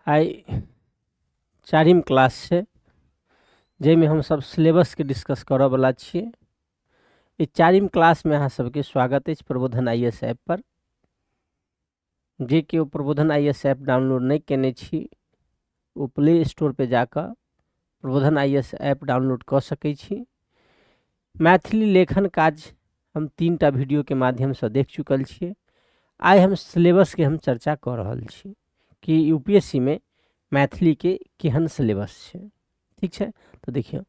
आइ चारिम क्लास छै जाहिमे हमसभ सिलेबसके डिस्कस करऽवला छियै। ई चारिम क्लासमे अहाँ सबके स्वागत अछि प्रबोधन I S app पर। जे केओ Prabodhan I S app download नहि केने छी ओ प्ले स्टोर पे जाकऽ Prabodhan I S app download कऽ सकै छी। मैथिली लेखन काज हम 3टा वीडियोके माध्यमसँ देख चुकल छियै। आइ हम सिलेबसके हम चर्चा कऽ रहल छी कि यू पी एस सी मे मैथिलीके केहन सिलेबस छै। ठीक छै, तऽ देखियौ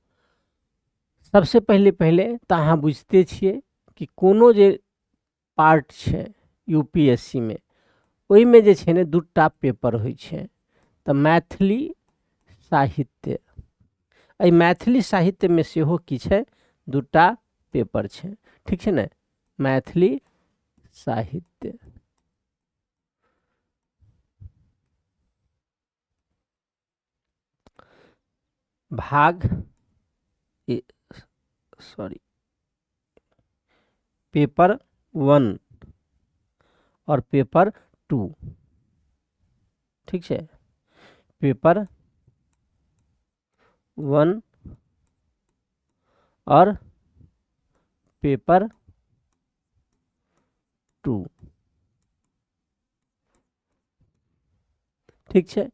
सबसे पहिले पहिले तऽ अहाँ बुझिते छियै कि कोनो जे पार्ट छै यू पी एस सी मे ओहिमे जे छै ने 2टा पेपर होइ छै। तऽ मैथिली साहित्य, एहि मैथिली साहित्यमे सेहो की छै 2टा पेपर छै। ठीक छै ने, मैथिली साहित्य। भाग ए, सॉरी, पेपर 1 और पेपर 2। ठीक छै, पेपर 1 और पेपर 2। ठीक छै,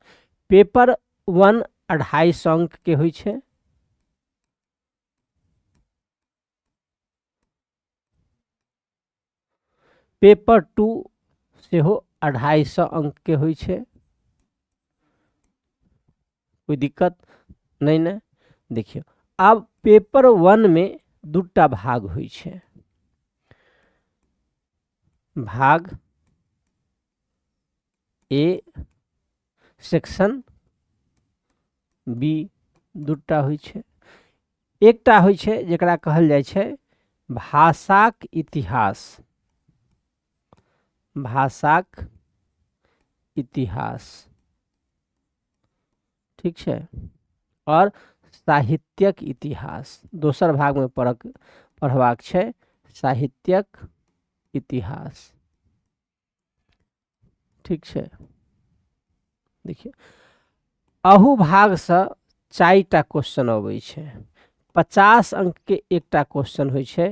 पेपर 1 250 अंक के होइ छै। पेपर 2 सेहो 250 अंक के होइ छै। कोई दिक्कत नहीं ने। देखियौ आब पेपर 1 में 2टा भाग होइ छै, भाग ए सेक्शन बी 2टा होइ छै। एकटा होइ छै जकरा कहल जाइ छै भाषाक इतिहास, भाषाक इतिहास। ठीक छै, और साहित्यक इतिहास। दोसर भागमे पढ़बाक छै साहित्यक इतिहास। ठीक छै, देखियौ अहू भागसँ 4टा क्वेश्चन अबै छै। 50 अंकके एकटा क्वेश्चन होइ छै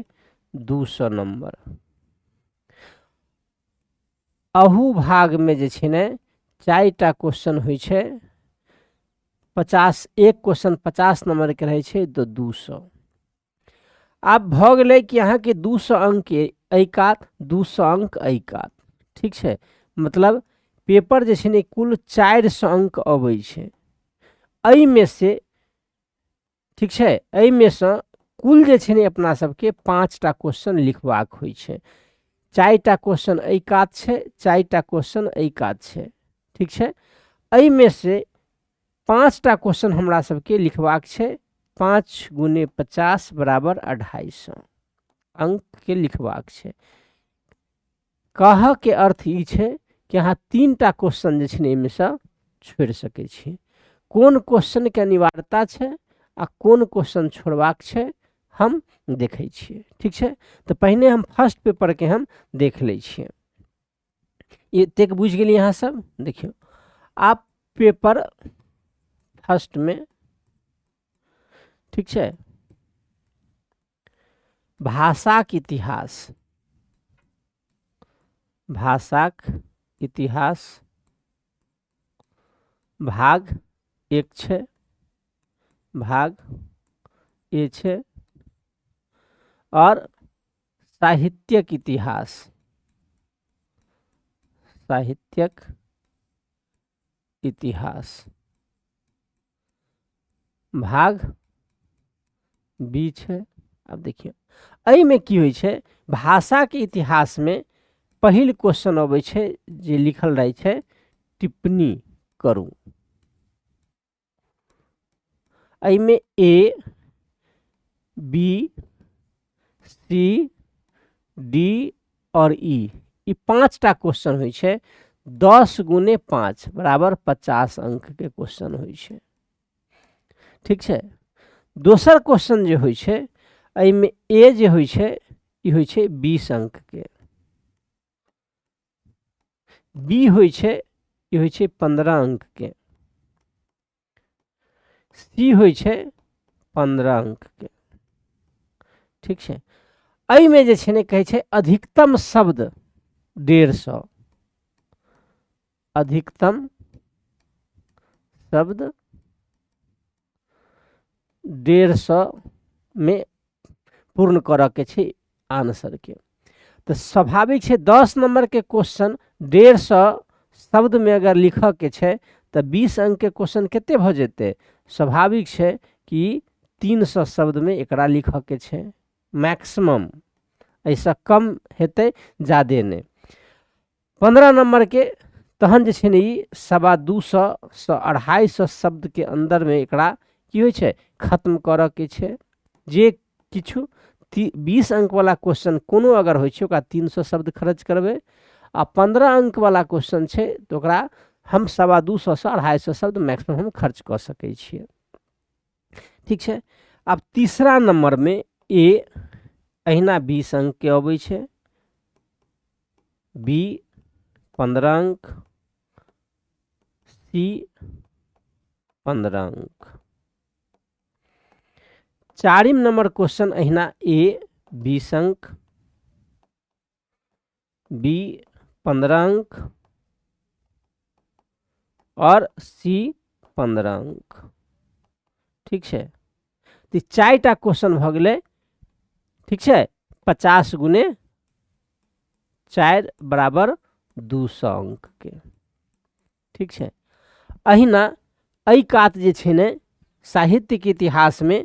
200 नंबर। अहू भागमे जे छै ने 4टा क्वेश्चन होइ छै, 50 एक क्वेश्चन 50 नंबरके रहै छै तऽ 200। आब भऽ गेलै कि अहाँके 200 अंक एहि कात, 200 अंक एहि कात। ठीक छै, मतलब पेपर जे छै ने कुल 400 अंक अबै छै। एहिमे से ठीक छै, एहिमे सँ कुल जे छै ने अपना सबके 5टा क्वेश्चन लिखबाक होइ छै। 4टा क्वेश्चन एहि कात छै, 4टा क्वेश्चन एहि कात छै। ठीक छै, एहिमे से 5टा क्वेश्चन हमरा सबके लिखबाक छै। 5 गुने 50 बराबर 250 अंक के लिखबाक छै। कहऽ के अर्थ ई छै कि अहाँ 3टा क्वेश्चन जे छै ने एहिमे सँ छोड़ि सकै छी। कोन क्वेश्चन के अनिवार्यता छै आ कोन क्वेश्चन छोड़बाक छै हम देखै छियै। ठीक छै, तऽ पहिने हम फर्स्ट पेपर के हम देख लै छियै। एतेक बुझि गेलियै अहाँ सब। देखियौ आब पेपर फर्स्ट में, ठीक छै, भाषाक इतिहास, भाषाक इतिहास भाग 1 छै, भाग ए छै, और साहित्यक इतिहास, साहित्यक इतिहास भाग बी छै। आब देखियौ एहिमे की होइ छै, भाषाके इतिहासमे पहिल क्वेश्चन अबै छै जे लिखल रहै छै टिप्पणी करू। एहिमे ए बी सी डी और ई, ई 5टा क्वेश्चन होइ छै। 10 गुने 5 बराबर 50 अंक के क्वेश्चन होइ छै। ठीक छै, दोसर क्वेश्चन जे होइ छै एहिमे ए जे होइ छै ई होइ छै 20 अंक के, बी होइ छै ई होइ छै 15 अंक के, सी होइ छै 15 अंकके। ठीक छै, एहिमे जे छै ने कहै छै अधिकतम शब्द 150, अधिकतम शब्द 150 मे पूर्ण करऽके छै आंसरके। तऽ स्वाभाविक छै 10 नम्बरके क्वेश्चन 150 शब्दमे अगर लिखऽके छै तऽ 20 अंकके क्वेश्चन कते भऽ जेतै? स्वाभाविक छै कि 300 शब्दमे एकरा लिखऽके छै मैक्सिमम, एहिसँ कम हेतै जादे नहि। 15 नम्बरके तहन जे छै ने ई 225 सँ 250 शब्दके अन्दरमे एकरा की होइ छै खत्म करऽके छै। जे किछु 20 अंकवला क्वेश्चन कोनो अगर होइ छै ओकरा 300 शब्द खर्च करबै, आ 15 अंकवला क्वेश्चन छै तऽ ओकरा हम 225 सँ 250 शब्द मैक्सिमम हम खर्च कऽ सकै छियै। ठीक छै, आब तीसरा नम्बरमे ए अहिना 20 अंकके अबै छै, बी 15 अंक, सी 15 अंक। चारिम नंबर क्वेश्चन अहिना ए 20 अंक, बी 15 अंक और सी 15 अंक। ठीक छै, तऽ 4टा क्वेश्चन भऽ गेलै। ठीक छै, 50 गुने 4 बराबर 200 अंक के। ठीक छै, अहिना एहि कात जे छै ने साहित्यके इतिहासमे,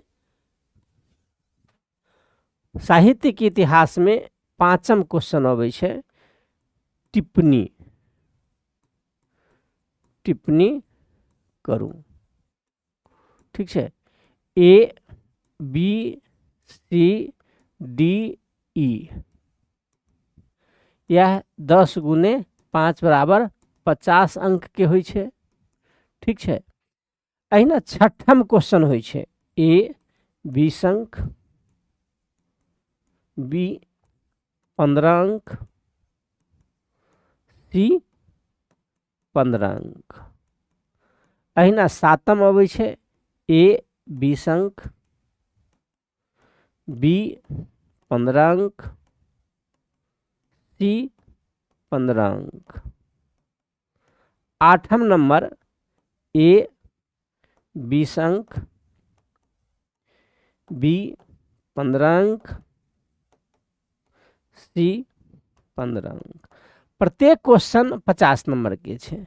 साहित्यके इतिहासमे 5म क्वेश्चन अबै छै टिप्पणी, टिप्पणी करू। ठीक छै, A B C D E, यह 10 गुने 5 बराबर 50 अंक के होइ छै। ठीक छै, अहिना छठम क्वेश्चन होइ छै ए 20 अंक, बी 15 अंक, सी 15 अंक। अहिना सातम अबै छै ए 20 अंक, बी 15 अंक, सी 15 अंक। आठम नंबर ए 20 अंक, बी 15 अंक, सी 15 अंक। प्रत्येक क्वेश्चन 50 नंबर के छै,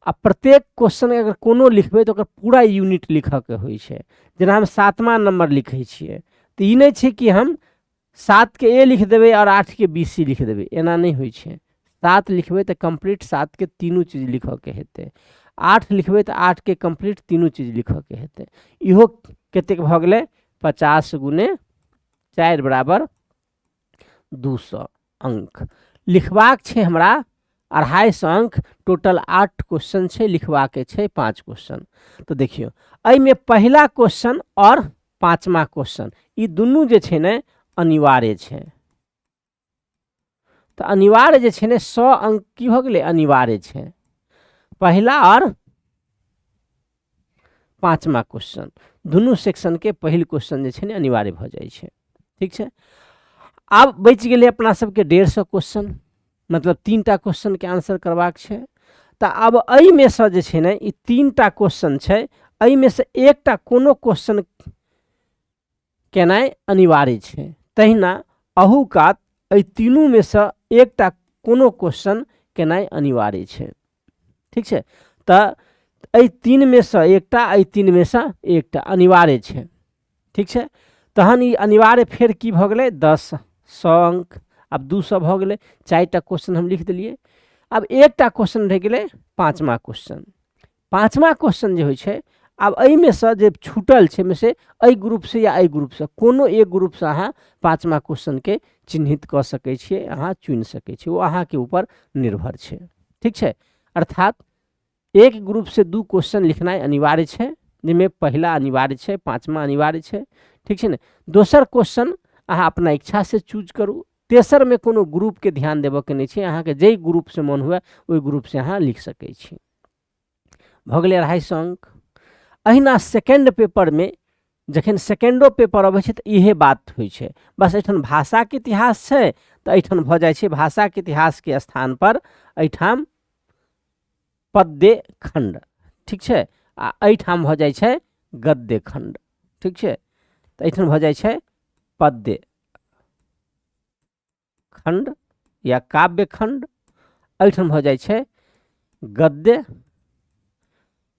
आ प्रत्येक क्वेश्चन अगर कोनो लिखबै तऽ ओकर पूरा यूनिट लिखऽके होइ छै। जेना हम 7वां नंबर लिखै छियै तऽ ई नहि छै कि हम 7 के ए लिख देबै आओर 8 के बी सी लिख देबै, एना नहि होइ छै। 7 लिखबै तऽ कम्प्लीट 7 के तीनू चीज लिखऽके हेतै, 8 लिखबै तऽ 8 के कम्प्लीट तीनू चीज लिखऽके हेतै। इहो कतेक भऽ गेलै 50 गुने 4 बराबर 200 अंक। लिखबाक छै हमरा 250 अंक, टोटल 8 क्वेश्चन छै, लिखबाके छै 5 क्वेश्चन। तऽ देखियौ एहिमे पहिला क्वेश्चन आओर 5वां क्वेश्चन ई दुनू जे छै ने अनिवार्य छै। तऽ अनिवार्य जे छै ने 100 अंक की भऽ गेलै अनिवार्य छै, पहिला आओर 5वां क्वेश्चन दुनू सेक्शनके पहिल क्वेश्चन जे छै ने अनिवार्य भऽ जाइ छै। ठीक छै, आब बचि गेलै अपना सबके 150 क्वेश्चन, मतलब 3टा क्वेश्चनके आंसर करबाक छै। तऽ आब एहिमे सँ जे छै ने ई 3टा क्वेश्चन छै, एहिमे सँ एकटा कोनो क्वेश्चन केनाइ अनिवार्य छै। तहिना अहू कात एहि तीनूमे सँ एकटा कोनो क्वेश्चन केनाइ अनिवार्य छै। ठीक छै, तऽ एहि तीनमे सँ एकटा, एहि तीनमे सँ एकटा अनिवार्य छै। ठीक छै, तहन ई अनिवार्य फेर की भऽ गेलै 10 100 अंक, आब 200 भऽ गेलै। 4टा क्वेश्चन हम लिख देलियै, आब एकटा क्वेश्चन रहि गेलै 5वां क्वेश्चन। 5वां क्वेश्चन जे होइ छै आब एहिमे सँ जे छूटल छै ओहिमे से एहि ग्रुपसँ या एहि ग्रुपसँ कोनो एक ग्रुपसँ अहाँ 5वां क्वेश्चनके चिन्हित कऽ सकै छियै, अहाँ चुनि सकै छियै, ओ अहाँके ऊपर निर्भर छै। ठीक छै, अर्थात एक ग्रुपसँ 2 क्वेश्चन लिखनाइ अनिवार्य छै, जाहिमे पहिला अनिवार्य छै, 5वां अनिवार्य छै। ठीक छै ने, दोसर क्वेश्चन अहाँ अपना इच्छासँ चूज करू। तेसरमे कोनो ग्रुपके ध्यान देबऽके नहि छै, अहाँके जाहि ग्रुपसँ मन हुए ओहि ग्रुपसँ अहाँ लिख सकै छी। भऽ गेलै 250 अंक। अहिना सेकेंड पेपरमे जखन सेकेंडो पेपर अबै छै तऽ इहे बात होइ छै। बस एहिठाम भाषाके इतिहास छै तऽ एहिठाम भऽ जाइ छै भाषाके इतिहासके स्थानपर एहिठाम पद्य खण्ड, ठीक छै। आ एहिठाम भऽ जाइ छै गद्य खण्ड, ठीक छै। तऽ एहिठाम भऽ जाइ छै पद्य खण्ड या काव्य खण्ड, एहिठाम भऽ जाइ छै गद्य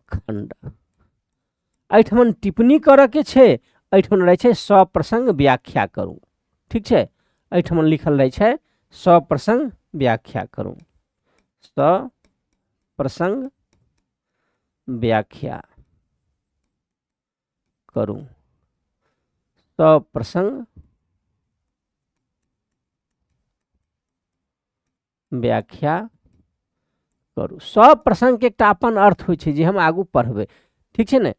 खण्ड। एहिठाम टिप्पणी करऽके छै, एहिठाम रहै छै सप्रसंग व्याख्या करू, ठीक छै। एहिठाम लिखल रहै छै सप्रसंग व्याख्या करू, सप्रसंग व्याख्या करू, सप्रसंग व्याख्या करू। सब प्रसंगके एकटा अपन अर्थ होइ छै जे हम आगू पढ़बै, ठीक छै ने।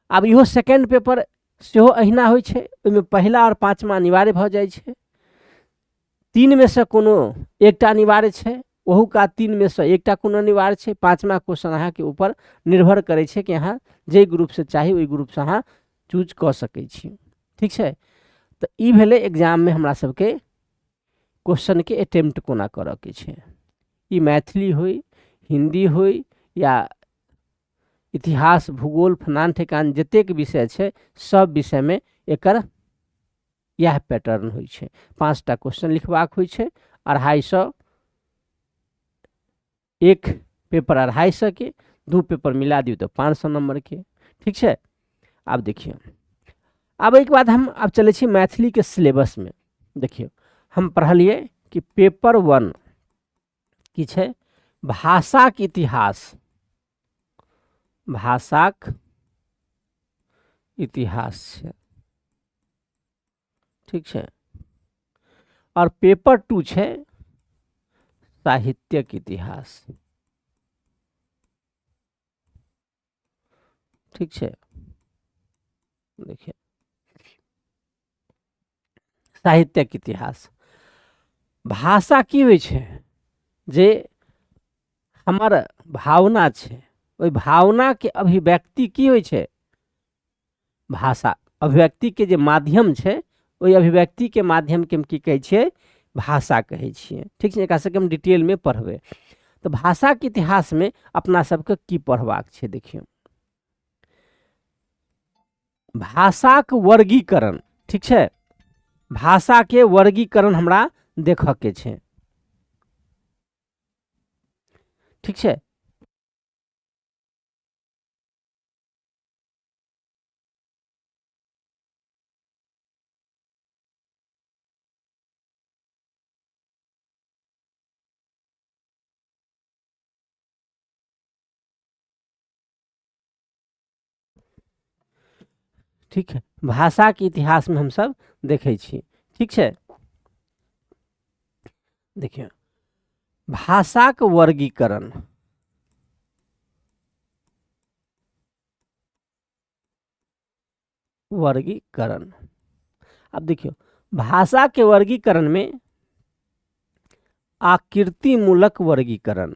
आब इहो सेकेंड पेपर सेहो अहिना होइ छै, ओहिमे पहिला आओर पाँचमा अनिवार्य भऽ जाइ छै। तीनमे सँ कोनो एकटा अनिवार्य छै, ओहू का तीनमे सँ एकटा कोनो अनिवार्य छै। पाँचमा क्वेश्चन अहाँके ऊपर निर्भर करै छै कि अहाँ जाहि ग्रुपसँ चाही ओहि ग्रुपसँ अहाँ चूज कऽ सकै छी, ठीक छै। तऽ ई भेलै एग्जाममे हमरा सबके क्वेश्चनके अटेम्प्ट कोना करऽके छै। ई मैथिली होइ, हिन्दी होइ या इतिहास, भूगोल, फलान ठेकान जतेक विषय छै सब विषयमे एकर इएह पैटर्न होइ छै। 5टा क्वेश्चन लिखबाक होइ छै, 250, एक पेपर 250 के, 2 पेपर मिला दियौ तऽ 500 नम्बरके, ठीक छै। आब देखियौ, आब एहिके बाद हम आब चलै छी मैथिलीके सिलेबसमे। देखियौ हम पढ़लियै कि पेपर 1 की छै, भाषाक इतिहास, भाषाक इतिहास छै, ठीक छै। आओर पेपर 2 छै साहित्यक इतिहास, ठीक छै। देखियौ साहित्यक इतिहास, भाषा की होइ छै जे हमर भावना छै, ओहि भावनाके अभिव्यक्ति की होइ छै, भाषा। अभिव्यक्तिके जे माध्यम छै ओहि अभिव्यक्तिके माध्यमके हम की कहै छियै, भाषा कहै छियै, ठीक छै। एकरा सबके हम डिटेलमे पढ़बै। तऽ भाषाके इतिहासमे अपना सबके की पढ़बाक छै, देखियौ भाषाक वर्गीकरण, ठीक छै। भाषाके वर्गीकरण हमरा देखऽके छै, ठीक छै। ठीक है, भाषाके इतिहासमे हमसब देखै छी, ठीक छै। देखियौ भाषाक वर्गीकरण, वर्गीकरण। अब देखियौ भाषाके वर्गीकरणमे आकृतिमूलक वर्गीकरण,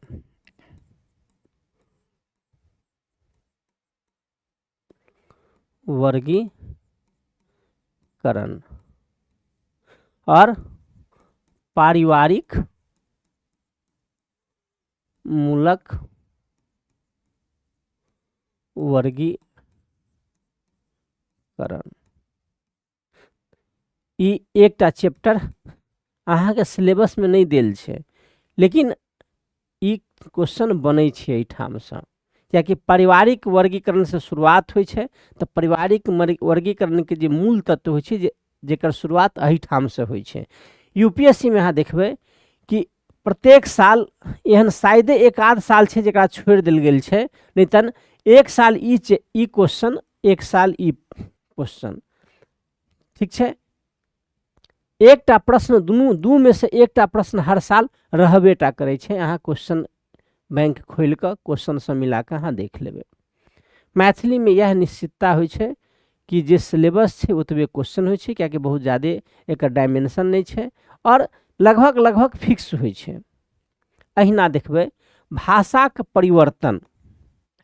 वर्गीकरण और पारिवारिक मूलक वर्गीकरण। ई एकटा चैप्टर अहाँके सिलेबसमे नहि देल छै, लेकिन ई क्वेश्चन बनै छै एहिठामसँ, कियाकि पारिवारिक वर्गीकरणसँ शुरुआत होइ छै। तऽ पारिवारिक वर्गीकरणके जे मूल तत्व होइ छै, जेकर शुरुआत एहिठामसँ होइ छै। यू पी एस सी मे अहाँ देखबै कि प्रत्येक साल एहन शायदे एक आध साल छै जकरा छोड़ि देल गेल छै, नहि तन एक साल ई क्वेश्चन, एक साल ई क्वेश्चन, ठीक छै। एकटा प्रश्न दुनू दू में से एकटा प्रश्न हर साल रहबे टा करै छै। अहाँ क्वेश्चन बैंक खोलि कऽ क्वेश्चन सब मिला कऽ अहाँ देख लेबै। मैथिलीमे इएह निश्चितता होइ छै कि जे सिलेबस छै ओतबे क्वेश्चन होइ छै, कियाकि बहुत ज्यादे एकर डायमेंशन नहि छै आओर लगभग लगभग फिक्स होइ छै। अहिना देखबै भाषाक परिवर्तन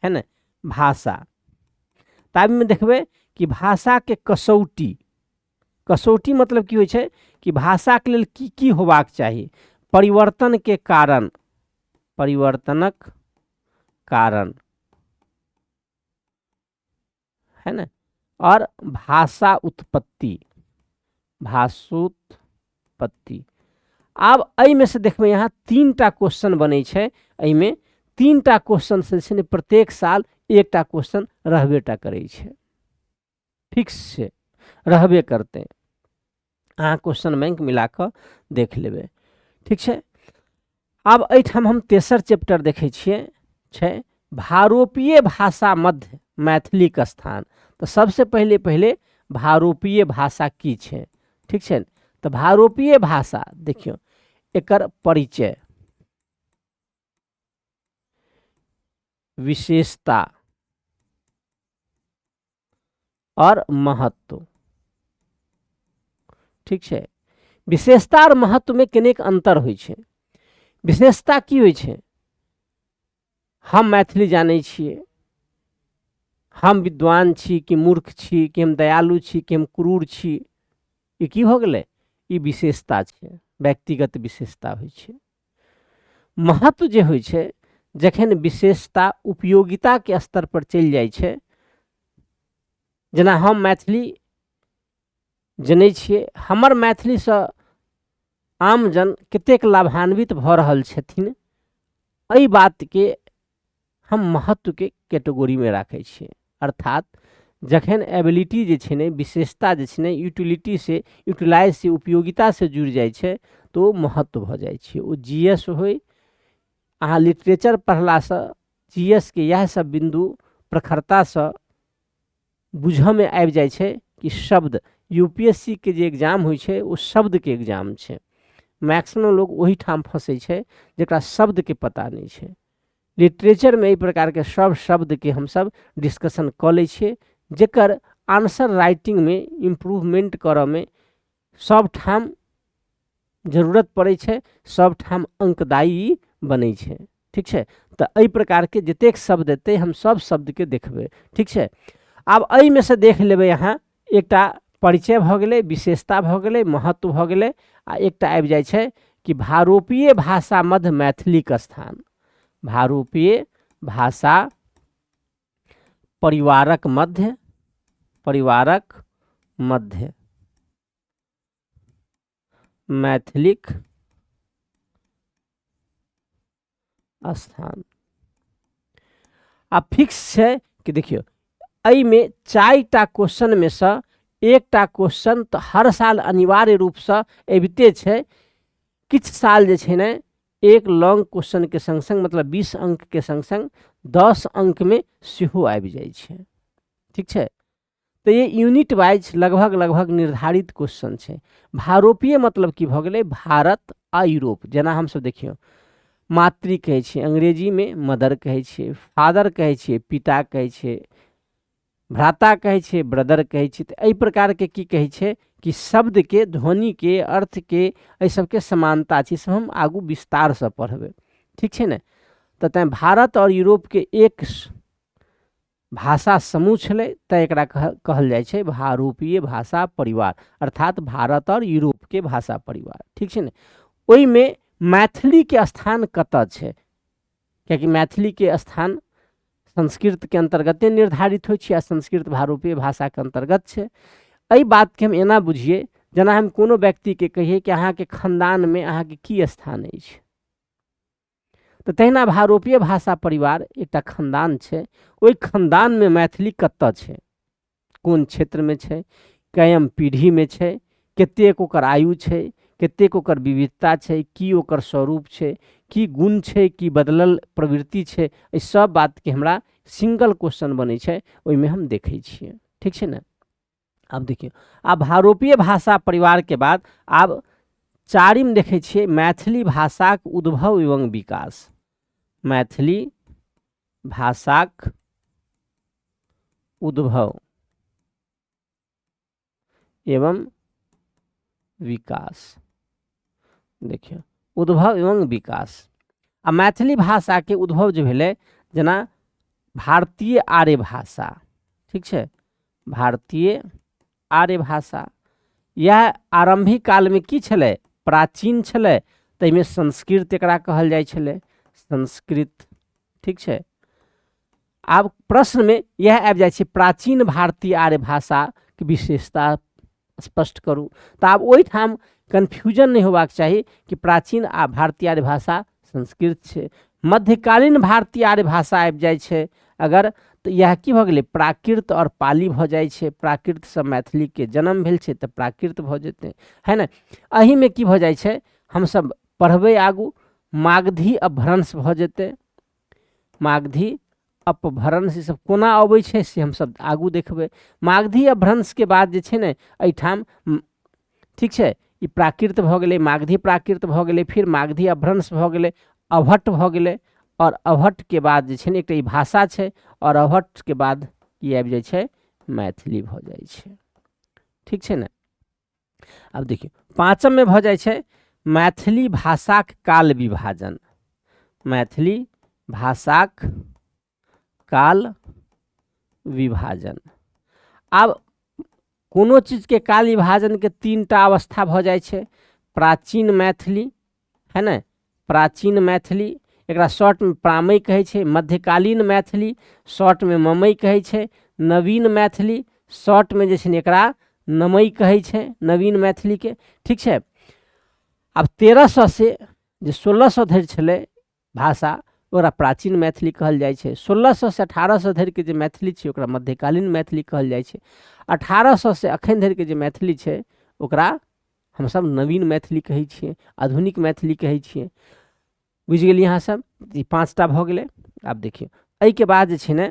है ने, भाषा ताबीमे देखबै कि भाषाके कसौटी, कसौटी मतलब की होइ छै कि भाषाके लेल की की होबाक चाही, परिवर्तनके कारण, परिवर्तनक कारण है ने, और भाषा उत्पत्ति, भाषोत्पत्ति। आब एहिमे से देखबै यहाँ 3टा क्वेश्चन बनै छै। एहिमे 3टा क्वेश्चन से छै ने प्रत्येक साल एकटा क्वेश्चन रहबे टा करै छै, फिक्स छै, रहबे करतै। अहाँ क्वेश्चन बैंक मिला कऽ देख लेबै, ठीक छै। आब एहिठाम हम तेसर चैप्टर देखै छियै, छै भारोपीय भाषा मध्य मैथिलीके स्थान। तऽ सबसे पहिले पहिले भारोपीय भाषा की छै, ठीक छै ने। तऽ भारोपीय भाषा देखियौ एकर परिचय, विशेषता और महत्व, ठीक छै। विशेषता और महत्व में कनेक अंतर होइ छै। विशेषता की होइ छै, हम मैथिली जानै छियै, हम विद्वान छी कि मूर्ख छी, कि हम दयालु छी कि हम क्रूर छी, ई की भऽ गेलै, ई विशेषता छै, व्यक्तिगत विशेषता होइ छै। महत्व जे होइ छै, जखन विशेषता उपयोगिताके स्तर पर चलि जाइ छै, जेना हम मैथिली जनै छियै, हमर मैथिलीसँ आमजन कतेक लाभान्वित भऽ रहल छथिन, एहि बातके हम महत्वके कैटेगरीमे राखै छियै। अर्थात जखन एबिलिटी जे छै ने, विशेषता जे छै ने, यूटिलिटीसँ, यूटिलाइजसँ, उपयोगितासँ जुड़ि जाइ छै तऽ ओ महत्व भऽ जाइ छै। ओ जी एस होइ, अहाँ लिटरेचर पढ़लासँ जी एस के इएह सब बिन्दु प्रखरतासँ बुझऽमे आबि जाइ छै कि शब्द, यू पी एस सी के जे एग्जाम होइ छै ओ शब्दके एग्जाम छै। मैक्सिमम लोग ओहिठाम फँसै छै जकरा शब्दके पता नहि छै। लिटरेचरमे एहि प्रकारके सब शब्दके हमसब डिस्कशन कऽ लै छियै, जकर आंसर राइटिंगमे इम्प्रूवमेंट करऽमे सबठाम जरूरत पड़ै छै, सबठाम अङ्कदायी बनै छै, ठीक छै। तऽ एहि प्रकारके जतेक शब्द एतै हम सब शब्दके देखबै, ठीक छै। आब एहिमे से देख लेबै अहाँ, एकटा परिचय भऽ गेलै, विशेषता भऽ गेलै, महत्व भऽ गेलै, आ एकटा आबि जाइ छै कि भारोपीय भाषा मध्य मैथिलीके स्थान, भारोपीय भाषा परिवारक मध्य, परिवारक मध्य मैथिलीक स्थान। आ फिक्स छै कि देखियौ एहिमे 4टा क्वेश्चनमे सँ एकटा क्वेश्चन तऽ हर साल अनिवार्य रूपसँ अबिते छै। किछु साल जे छै ने एक लॉन्ग क्वेश्चनके सङ्ग सङ्ग, मतलब 20 अङ्कके सङ्ग सङ्ग 10 अङ्कमे सेहो आबि जाइ छै, ठीक छै। तऽ ये यूनिट वाइज लगभग लगभग निर्धारित क्वेश्चन छै। भारोपीय मतलब की भऽ गेलै, भारत आ यूरोप। जेना हमसब देखियौ मातृ कहै छियै, अंग्रेजीमे मदर कहै छियै, फादर कहै छियै, पिता कहै छियै, भ्राता कहै छियै, ब्रदर कहै छियै। तऽ एहि प्रकारके की कहै छै कि शब्दके, ध्वनिके, अर्थके, एहि सबके समानता छै। ई सब हम आगू विस्तारसँ पढ़बै, ठीक छै ने। तऽ तैँ भारत आओर यूरोपके एक भाषा समूह छलै, तैँ एकरा कहल जाइ छै भारोपीय भाषा परिवार, अर्थात भारत आओर यूरोपके भाषा परिवार, ठीक छै ने। ओहिमे मैथिलीके स्थान कतऽ छै, कियाकि मैथिलीके स्थान संस्कृतके अन्तर्गते निर्धारित होइ छै आ संस्कृत भारोपीय भाषाके अन्तर्गत छै। एहि बातके हम एना बुझियै जेना हम कोनो व्यक्तिके कहियै कि अहाँके खानदानमे अहाँके की स्थान अछि, तऽ तहिना भारोपीय भाषा परिवार एकटा खानदान छै, ओहि खानदानमे मैथिली कतऽ छै, कोन क्षेत्रमे छै, कयम पीढ़ीमे छै, कतेक ओकर आयु छै, कतेक ओकर विविधता छै, की ओकर स्वरूप छै, की गुण छै, की बदलल प्रवृत्ति छै, एहि सब बातके हमरा सिंगल क्वेश्चन बनै छै, ओहिमे हम देखै छियै, ठीक छै ने। आब देखियौ, आब भारोपीय भाषा परिवारके बाद आब चारिम देखै छियै मैथिली भाषाक उद्भव एवं विकास। मैथिली भाषाक उद्भव एवं विकास। देखियौ उद्भव एवं विकास। आ मैथिली भाषाके उद्भव जे भेलै, जेना भारतीय आर्य भाषा, ठीक छै, भारतीय आर्य भाषा। इएह आरम्भिक कालमे की छलै? प्राचीन छलै, ताहिमे संस्कृत एकरा कहल जाइ छलै, संस्कृत। ठीक छै, आब प्रश्नमे इएह आबि जाइ छै, प्राचीन भारतीय आर्य भाषाके विशेषता स्पष्ट करू। तऽ आब ओहिठाम कन्फ्यूजन नहि होबाक चाही कि प्राचीन आ भारतीय आर्य भाषा संस्कृत छै। मध्यकालीन भारतीय आर्य भाषा आबि जाइ छै अगर, तऽ इएह की भऽ गेलै? प्राकृत आओर पाली भऽ जाइ छै। प्राकृतसँ मैथिलीके जन्म भेल छै तऽ प्राकृत भऽ जेतै, है ने? एहिमे की भऽ जाइ छै, हमसब पढ़बै आगू, मागधी अपभ्रंश भऽ जेतै। मागधी अपभ्रंश ईसब कोना अबै छै से हमसब आगू देखबै। मागधी अपभ्रंशके बाद जे छै ने एहिठाम, ठीक छै, ई प्राकृत भऽ गेलै, मागधी प्राकृत भऽ गेलै, फिर मागधी अपभ्रंश भऽ गेलै, अभट्ट भऽ गेलै। आओर अभट्टके बाद जे छै ने एकटा ई भाषा छै, आओर अभट्टके बाद की आबि जाइ छै? मैथिली भऽ जाइ छै। ठीक छै ने? आब देखियौ, पाँचममे भऽ जाइ छै मैथिली भाषाक काल विभाजन। मैथिली भाषाक काल विभाजन। आब कोनो चीजके काल विभाजनके तीन टा अवस्था भऽ जाइ छै। प्राचीन मैथिली, है ने, प्राचीन मैथिली, एकरा शॉर्टमे प्रामय कहै छै। मध्यकालीन मैथिली शॉर्टमे ममय कहै छै। नवीन मैथिली शॉर्टमे जे छै ने एकरा नमय कहै छै, नवीन मैथिलीके। ठीक छै, आब 1300 से जे 1600 धरि छलै भाषा, ओकरा प्राचीन मैथिली कहल जाइ छै। 1600 से 1800 धरिके जे मैथिली छै ओकरा मध्यकालीन मैथिली कहल जाइ छै। 1800 से एखन धरिके जे मैथिली छै ओकरा हमसभ नवीन मैथिली कहै छियै, आधुनिक मैथिली कहै छियै। बुझि गेलियै अहाँसभ? ई 5टा भऽ गेलै। आब देखियौ, एहिके बाद जे छै ने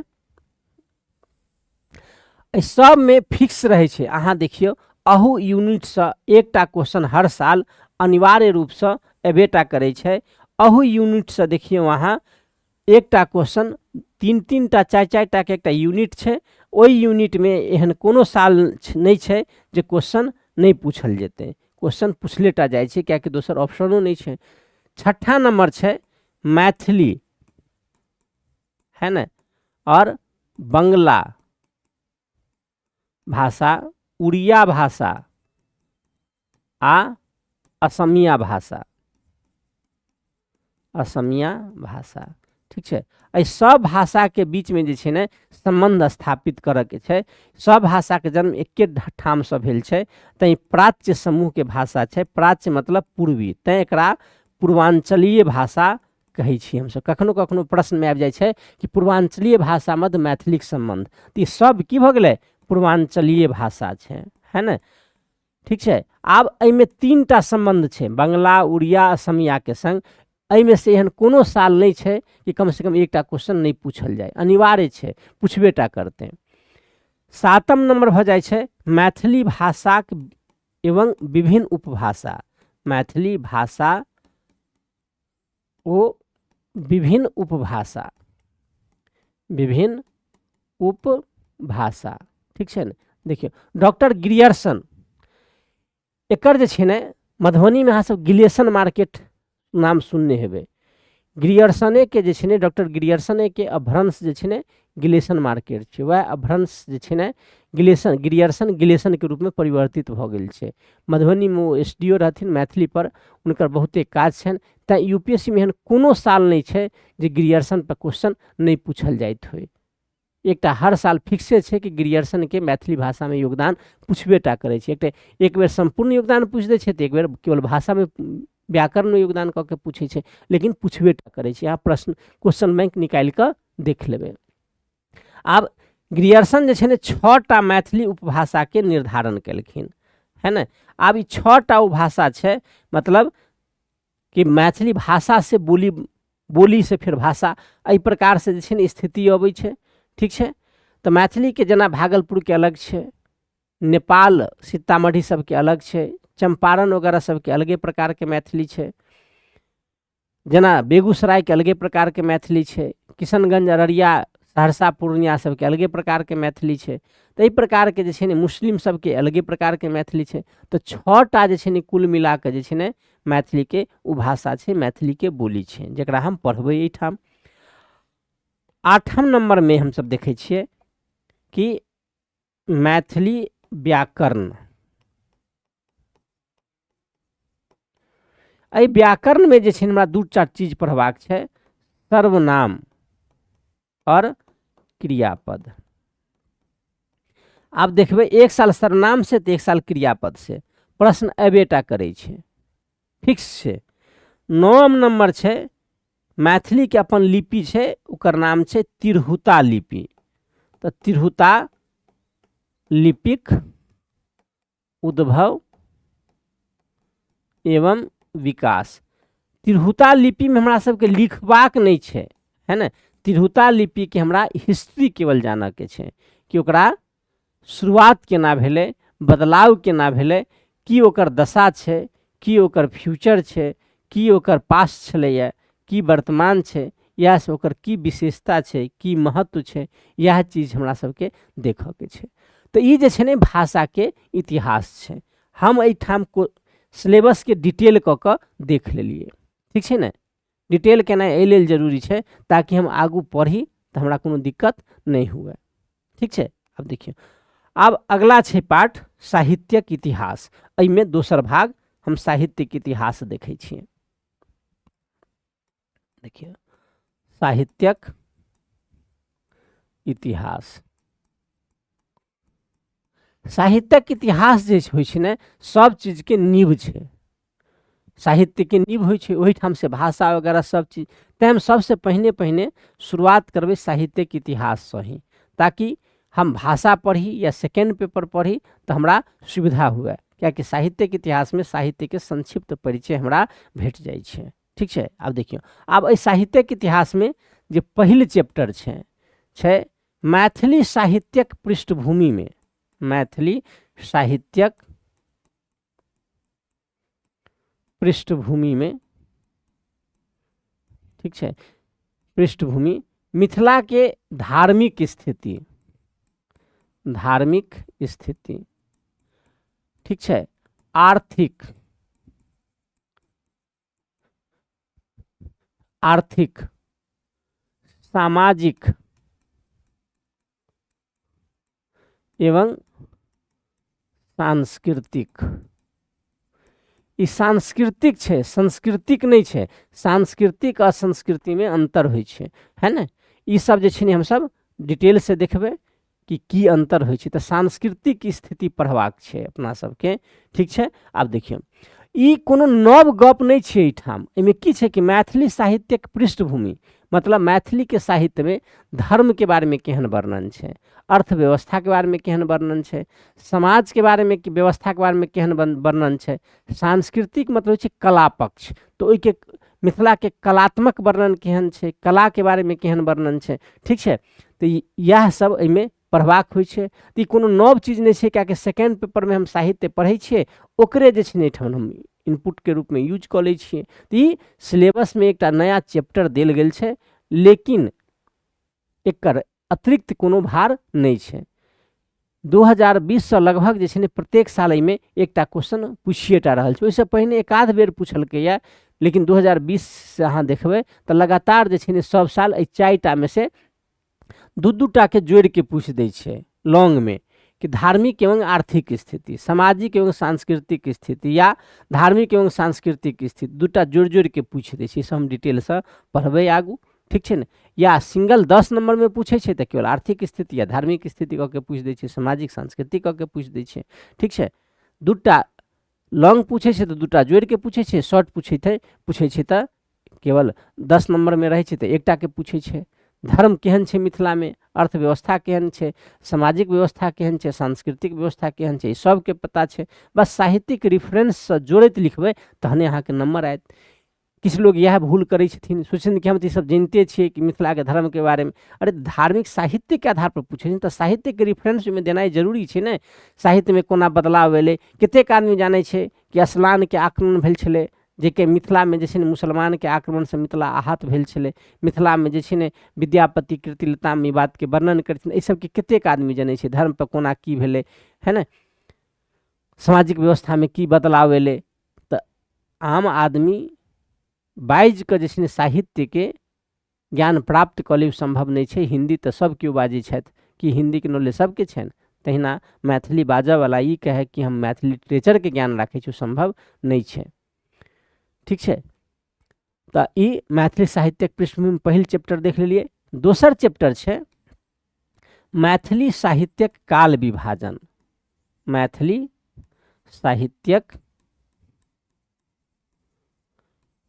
एहि सबमे फिक्स रहै छै। अहाँ देखियौ, अहू यूनिटसँ एकटा क्वेश्चन हर साल अनिवार्य रूपसँ एबेटा करै छै। अहू यूनिटसँ देखियौ अहाँ एकटा क्वेश्चन, तीन तीन टा चारि चारि टाके एकटा यूनिट छै। ओहि यूनिटमे एहन कोनो साल नहि छै जे क्वेश्चन नहि पूछल जेतै। क्वेश्चन पुछले टा जाइ छै, किएकि दोसर ऑप्शनो नहि छै। छठा नम्बर छै मैथिली, है ने, आओर बंगला भाषा, उड़िया भाषा आ असमिया भाषा, असमिया भाषा। ठीक छै, एहि सब भाषाके बीचमे जे छै ने सम्बन्ध स्थापित करऽके छै। सब भाषाके जन्म एके ठामसँ भेल छै, तैँ प्राच्य समूहके भाषा छै। प्राच्य मतलब पूर्वी, तैँ एकरा पूर्वाञ्चलीय भाषा कहै छी हमसभ। कखनो कखनो प्रश्नमे आबि जाइ छै कि पूर्वाञ्चलीय भाषा मध्य मैथिलीक सम्बन्ध, तऽ ई सब की भऽ गेलै? पूर्वाञ्चलीय भाषा छै, है ने? ठीक छै, आब एहिमे 3टा सम्बन्ध छै, बंगला, उड़िया, असमियाके सङ्ग। एहिमे से एहन कोनो साल नहि छै कि कमसँ कम एकटा क्वेश्चन नहि पूछल जाय, अनिवार्य छै, पुछबे टा करतै। सातम नम्बर भऽ जाइ छै मैथिली भाषाक एवं विभिन्न उपभाषा। मैथिली भाषा ओ विभिन्न उपभाषा, विभिन्न उपभाषा। ठीक छै ने? देखियौ, डॉक्टर ग्रियर्सन एकर जे छै ने, मधुबनीमे अहाँ सब गिलेशन मार्केट नाम सुनने हेबै। ग्रियर्सनेके जे छै ने, डॉक्टर ग्रियर्सनेके अपभ्रंश जे छै ने गिलेशन मार्केट छै। वएह अपभ्रंश जे छै ने गिलेशन, ग्रियर्सन गिलेशनके रूपमे परिवर्तित भऽ गेल छै। मधुबनीमे ओ एस डी ओ रहथिन, मैथिलीपर हुनकर बहुते काज छनि। तैँ यू पी एस सी मे एहन कोनो साल नहि छै जे ग्रियर्सनपर क्वेश्चन नहि पूछल जाइत होइ। एकटा हर साल फिक्से छै कि ग्रियर्सनके मैथिली भाषामे योगदान पुछबे टा करै छै। एकटा एक बेर सम्पूर्ण योगदान पूछि दै छै तऽ एक बेर केवल भाषामे व्याकरणमे योगदान कऽ के पूछै छै, लेकिन पुछबे टा करै छै। अहाँ प्रश्न क्वेश्चन बैंक निकालि कऽ देख लेबै। आब ग्रियर्सन जे छै ने 6टा मैथिली उपभाषाके निर्धारण केलखिन, है ने? आब ई 6टा उपभाषा छै, मतलब कि मैथिली भाषा से बोली, बोली से फेर भाषा, एहि प्रकारसँ जे छै ने स्थिति अबै छै। ठीक छै, तऽ मैथिलीके जेना भागलपुरके अलग छै, नेपाल सीतामढ़ी सबके अलग छै, चम्पारण वगैरह सबके अलगे प्रकारके मैथिली छै, जेना बेगूसरायके अलगे प्रकारके मैथिली छै, किशनगञ्ज, अररिया, सहरसा, पूर्णिया सबके अलगे प्रकारके मैथिली छै। तऽ एहि प्रकारके जे छै ने मुस्लिम सबके अलगे प्रकारके मैथिली छै। तऽ 6टा जे छै ने कुल मिलाकऽ जे छै ने मैथिलीके उपभाषा छै, मैथिलीके बोली छै, जकरा हम पढ़बै एहिठाम। 8 नम्बरमे हमसब देखै छियै कि मैथिली व्याकरण। एहि व्याकरणमे जे छै हमरा दू चारि चीज पढ़बाक छै, सर्वनाम आओर क्रियापद। आब देखबै एक साल सर्वनाम से तऽ एक साल क्रियापद से प्रश्न अयबे टा करै छै, फिक्स छै। 9 नम्बर छै मैथिलीके अपन लिपि छै, ओकर नाम छै तिरहुता लिपि। तऽ तिरहुता लिपिक उद्भव एवं विकास। तिरहुता लिपिमे हमरा सबके लिखबाक नहि छै, है ने। तिरहुता लिपिके हमरा हिस्ट्री केवल जानऽके छै कि ओकरा शुरुआत केना भेलै, बदलाव केना भेलै, की ओकर दशा छै, की ओकर फ्यूचर छै, की ओकर पास छलैए, की वर्तमान छै, इएह से ओकर की विशेषता छै, की महत्व छै, इएह चीज हमरा सबके देखऽके छै। तऽ ई जे छै ने भाषाके इतिहास छै। हम एहिठाम सिलेबसके डिटेल कऽ कऽ देख लेलियै, ठीक छै ने। डिटेल केनाइ एहि लेल जरूरी छै ताकि हम आगू पढ़ी तऽ हमरा कोनो दिक्कत नहि हुए, ठीक छै। आब देखियौ, आब अगला छै पाठ साहित्यक इतिहास। एहिमे दोसर भाग हम साहित्यक इतिहास देखै छियै। देखियौ साहित्यक इतिहास। साहित्यक इतिहास जे होइ छै ने सब चीजके नींव छै, साहित्यके नींव होइ छै, ओहिठामसँ भाषा वगैरह सब चीज। तैँ हम सबसँ पहिने पहिने शुरुआत करबै साहित्यक इतिहाससँ ही, ताकि हम भाषा पढ़ी या सेकेंड पेपर पढ़ी तऽ हमरा सुविधा हुए, कियाकि साहित्यक इतिहासमे साहित्यके संक्षिप्त परिचय हमरा भेट जाइ छै, ठीक छै। आब देखियौ, आब एहि साहित्यक इतिहासमे जे पहिल चैप्टर छै, छै मैथिली साहित्यक पृष्ठभूमिमे, मैथिली साहित्यक पृष्ठभूमिमे, ठीक छै, पृष्ठभूमि मिथिलाके धार्मिक स्थिति, धार्मिक स्थिति, ठीक छै, आर्थिक, आर्थिक, सामाजिक एवं सांस्कृतिक। ई सांस्कृतिक छै, सांस्कृतिक नहि छै। सांस्कृतिक आ संस्कृतिमे अन्तर होइ छै, है ने। ई सब जे छै ने हमसब डिटेलसँ देखबै कि की अन्तर होइ छै। तऽ सांस्कृतिक स्थिति पढ़बाक छै अपना सबके, ठीक छै। आब देखियौ, ई कोनो नव गप नहि छै एहिठाम। एहिमे की छै कि मैथिली साहित्यक पृष्ठभूमि, मतलब मैथिलीके साहित्यमे धर्मके बारेमे केहन वर्णन छै, अर्थव्यवस्थाके बारेमे केहन वर्णन छै, समाजके बारेमे व्यवस्थाके बारेमे केहन वर्णन छै, सांस्कृतिक मतलब होइ छै कला पक्ष, तऽ ओहिके मिथिलाके कलात्मक वर्णन केहन छै, कलाके बारेमे केहन वर्णन छै, ठीक छै। तऽ इएह सब एहिमे पढ़बाक होइ छै। तऽ ई कोनो नव चीज नहि छै, किएकि सेकेंड पेपरमे हम साहित्य पढ़ै छियै, ओकरे जे छै ने एहिठाम हम इनपुटके रूपमे यूज कऽ लै छियै। तऽ ई सिलेबसमे एकटा नया चैप्टर देल गेल छै, लेकिन एकर अतिरिक्त कोनो भार नहि छै। 2020 सँ लगभग जे छै ने प्रत्येक साल एहिमे एकटा क्वेश्चन पूछिए टा रहल छै। ओहिसँ पहिने एक आध बेर पुछलकैए, लेकिन 2020 से अहाँ देखबै तऽ लगातार जे छै ने सब साल एहि 4टामे से 2-2 टाके जोड़िके पूछि दै छै लॉन्गमे, कि धार्मिक एवं आर्थिक स्थिति, सामाजिक एवं सांस्कृतिक स्थिति, या धार्मिक एवं सांस्कृतिक स्थिति, 2टा जोड़ि जोड़िके पूछि दै छै। ई सब हम डिटेलसँ पढ़बै आगू, ठीक छै ने। या सिंगल 10 नम्बरमे पूछै छै तऽ केवल आर्थिक स्थिति या धार्मिक स्थिति कऽ के पूछि दै छै, सामाजिक सांस्कृतिक कऽ के पूछि दै छै, ठीक छै। 2टा लॉन्ग पूछै छै तऽ 2टा जोड़िके पूछै छै, शॉर्ट पूछै छै तऽ केवल 10 नम्बरमे रहै छै तऽ एकटाके पूछै छै। धर्म केहन छै मिथिलामे, अर्थव्यवस्था केहन छै, सामाजिक व्यवस्था केहन छै, सांस्कृतिक व्यवस्था केहन छै, ई सबके पता छै। बस साहित्यिक रिफरेंससँ जोड़ैत लिखबै तहने अहाँके नम्बर आयत। किछु लोग इएह भूल करै छथिन, सोचै छथिन कि हम तऽ ई सब जनिते छियै कि मिथिलाके धर्मके बारेमे। अरे धार्मिक साहित्यके आधारपर पूछै छथिन तऽ साहित्यके रिफरेंस ओहिमे देनाइ जरूरी छै ने। साहित्यमे कोना बदलाव एलै, कतेक आदमी जानै छै कि असलानके आक्रमण भेल छलै, जेकि मिथिलामे जे छै ने मुसलमानके आक्रमणसँ मिथिला आहत भेल छलै। मिथिलामे जे छै ने विद्यापति कीर्तिलतामे ई बातके वर्णन करै छथिन। एहि सबके कतेक आदमी जनै छै, धर्मपर कोना की भेलै, है ने, सामाजिक व्यवस्थामे की बदलाव एलै। तऽ आम आदमी बाजि कऽ जे छै ने साहित्यके ज्ञान प्राप्त कऽ लेब सम्भव नहि छै। हिन्दी तऽ सब केओ बाजै छथि, कि हिन्दीके नॉलेज सबके छनि? तहिना मैथिली बाजयवला ई कहै कि हम मैथिली लिटरेचरके ज्ञान राखै छी, ओ सम्भव नहि छै। ठीक छै, तऽ ई मैथिली साहित्यक पृष्ठभूमि पहिल चैप्टर देख लेलियै। दोसर चैप्टर छै मैथिली साहित्यक काल विभाजन। मैथिली साहित्यक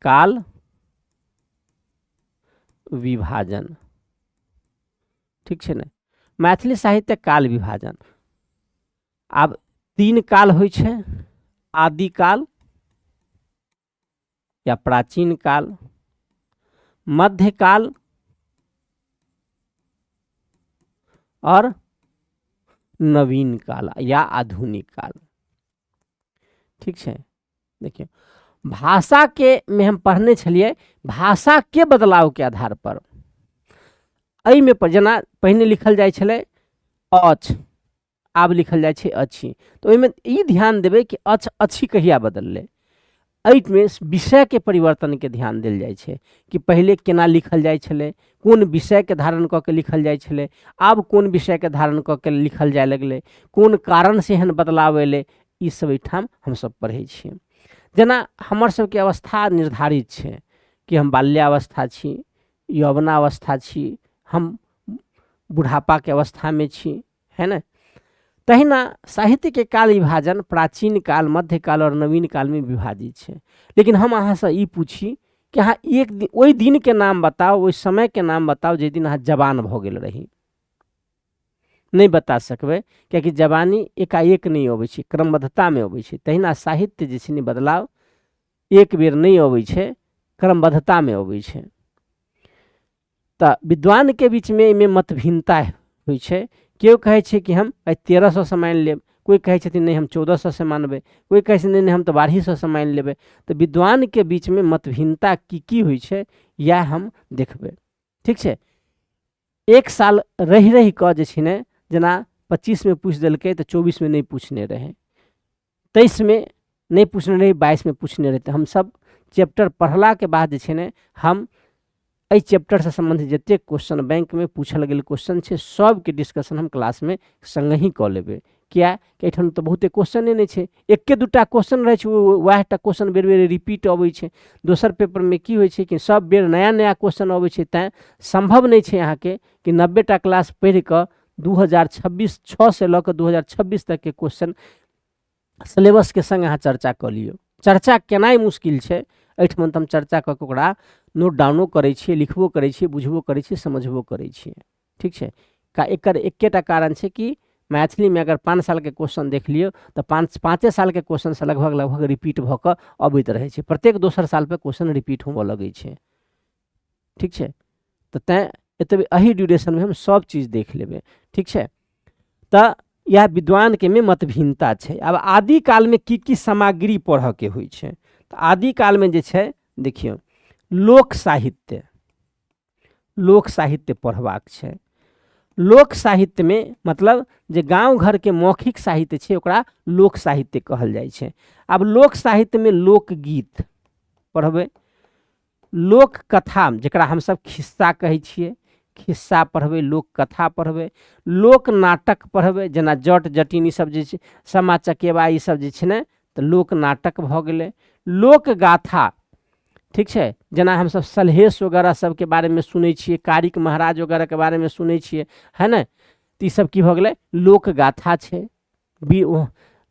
काल विभाजन, ठीक छै ने। मैथिली साहित्यक काल विभाजन, आब तीन काल होइ छै, आदिकाल या प्राचीन काल, मध्यकाल और नवीन काल या आधुनिक काल। ठीक छै, देखियौ भाषा के में हम पढ़ने छलियै भाषा के बदलाव के आधार पर एहिमे पर जेना पहिने लिखल जाइ छलै अछि, आब लिखल जाइ छै अछि, तऽ ओहिमे ई ध्यान देबै कि अछि अछि कहिया बदललै। एहिमे विषयके परिवर्तनके ध्यान देल जाइ छै कि पहिले केना लिखल जाइ छलै, कोन विषयके धारण कऽ के लिखल जाइ छलै, आब कोन विषयके धारण कऽ के लिखल जाय लगलै, कोन कारणसँ एहन बदलाव अयलै, ई सब एहिठाम हमसब पढ़ै छियै। जेना हमर सबके अवस्था निर्धारित छै कि हम बाल्यावस्था छी, यौवनावस्था छी, हम बुढ़ापाके अवस्थामे छी, है ने। तहिना साहित्यके काल विभाजन प्राचीन काल, मध्यकाल आओर नवीन कालमे विभाजित छै। लेकिन हम अहाँसँ ई पूछी कि अहाँ एक दिन ओहि दिनके नाम बताउ, ओहि समयके नाम बताउ जाहि दिन अहाँ जवान भऽ गेल रही। नहि बता सकबै, कियाकि जवानी एकाएक नहि अबै छै, क्रमबद्धतामे अबै छै। तहिना साहित्य जे छै ने बदलाव एक बेर नहि अबै छै, क्रमबद्धतामे अबै छै। तऽ विद्वानके बीचमे एहिमे मतभिन्नता होइ छै। केओ कहै छै कि हम आइ 1300सँ मानि लेब, कोइ कहै छथिन नहि हम 1400सँ मानबै, कोइ कहै छथिन नहि हम तऽ 1200सँ मानि लेबै। तऽ विद्वानके बीचमे मतभिन्नता की की होइ छै इएह हम देखबै। ठीक छै, एक साल रहि रहि कऽ जे छै ने, जेना 25मे पूछि देलकै तऽ 24मे नहि पूछने रहै, 23मे नहि पूछने रहै, 22मे पूछने रहै। तऽ हमसब चैप्टर पढ़लाके बाद जे छै ने हम एहि चैप्टरसँ सम्बन्धित जतेक क्वेश्चन बैंकमे पूछल गेल क्वेश्चन छै सबके डिस्कशन हम क्लासमे सङ्गहि कऽ लेबै। किया कि एहिठाम तऽ बहुते क्वेश्चने नहि छै, एके दूटा क्वेश्चन रहै छै, वएह टा क्वेश्चन बेर बेर रिपीट अबै छै। दोसर पेपरमे की होइ छै कि सब बेर नया नया क्वेश्चन अबै छै, तैँ सम्भव नहि छै अहाँके कि 90टा क्लास पढ़ि कऽ 2026 6सँ लऽ कऽ 2026 तकके क्वेश्चन सिलेबसके सङ्ग अहाँ चर्चा कऽ लियौ। चर्चा केनाइ मुश्किल छै, एहिठमन तऽ हम चर्चा कऽ कऽ ओकरा नोट डाउनो करै छियै, लिखबो करै छियै, बुझबो करै छियै, समझबो करै छियै। ठीक छै, एकर एकेटा कारण छै कि मैथिलीमे अगर 5 सालके क्वेश्चन देख लियौ तऽ पाँचे सालके क्वेश्चनसँ लगभग लगभग रिपीट भऽ कऽ अबैत रहै छै, प्रत्येक दोसर सालपर क्वेश्चन रिपीट होबऽ लगै छै। ठीक छै, तऽ तैँ एतबे एही ड्यूरेशनमे हम सब चीज देख लेबै। ठीक छै, तऽ इएह विद्वानके मे मतभिन्नता छै। आब आदिकालमे की की सामग्री पढ़ऽके होइ छै, तऽ आदिकालमे जे छै देखियौ लोक साहित्य, लोक साहित्य पढ़बाक छै। लोक साहित्यमे मतलब जे गाँव घरके मौखिक साहित्य छै ओकरा लोक साहित्य कहल जाइ छै। आब लोक साहित्यमे लोकगीत पढ़बै, लोक कथा जकरा हमसब खिस्सा कहै छियै, खिस्सा पढ़बै, लोक कथा पढ़बै, लोक नाटक पढ़बै, जेना जट जटिन ई सब जे छै, सामा चकेबा ई सब जे छै ने, तऽ लोक नाटक भऽ गेलै। लोक गाथा, ठीक छै, जेना हमसब सलहेश वगैरह सबके बारेमे सुनै छियै, कारिक महाराज वगैरहके बारेमे सुनै छियै, है ने, तऽ ई सब की भऽ गेलै, लोक गाथा छै।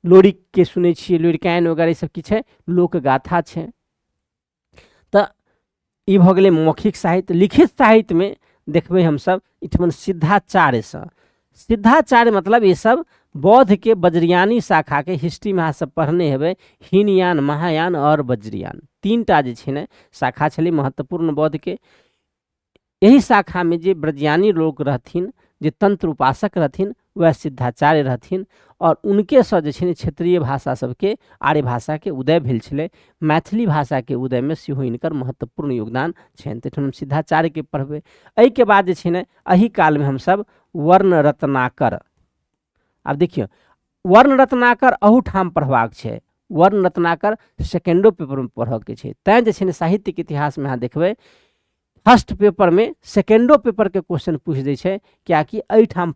लोरिकके सुनै छियै, लोरिकाइन वगैरह ई सब की छै, लोक गाथा छै। तऽ ई भऽ गेलै मौखिक साहित्य। लिखित साहित्यमे देखबै हमसब एहिठमन सिद्धाचार्यसँ, सिद्धाचार्य मतलब ई सब बौद्धके वज्रयानी शाखाके हिस्ट्रीमे अहाँ सब पढ़ने हेबै, हीनयान, महायान आओर वज्रयान, 3टा जे छै ने शाखा छलै महत्वपूर्ण बौद्धके। एहि शाखामे जे ब्रजयानी लोक रहथिन, जे तंत्र उपासक रहथिन, वएह सिद्धाचार्य रहथिन आओर उनकेसँ जे छै ने क्षेत्रीय भाषा सबके, आर्य भाषाके उदय भेल छलै। मैथिली भाषाके उदयमे सेहो हिनकर महत्वपूर्ण योगदान छनि। तऽ एहिठाम हम सिद्धाचार्यके पढ़बै। एहिके बाद जे छै ने एहि कालमे हमसब वर्ण रत्नाकर, आब देखियौ वर्ण रत्नाकर अहूठाम पढ़बाक छै, वर्ण रत्नाकर सेकेंडो पेपरमे पढ़ऽके छै। तैँ जे छै ने साहित्यके इतिहासमे अहाँ देखबै फर्स्ट पेपरमे सेकेंडो पेपरके क्वेश्चन पूछि दै छै, किएकि एहिठाम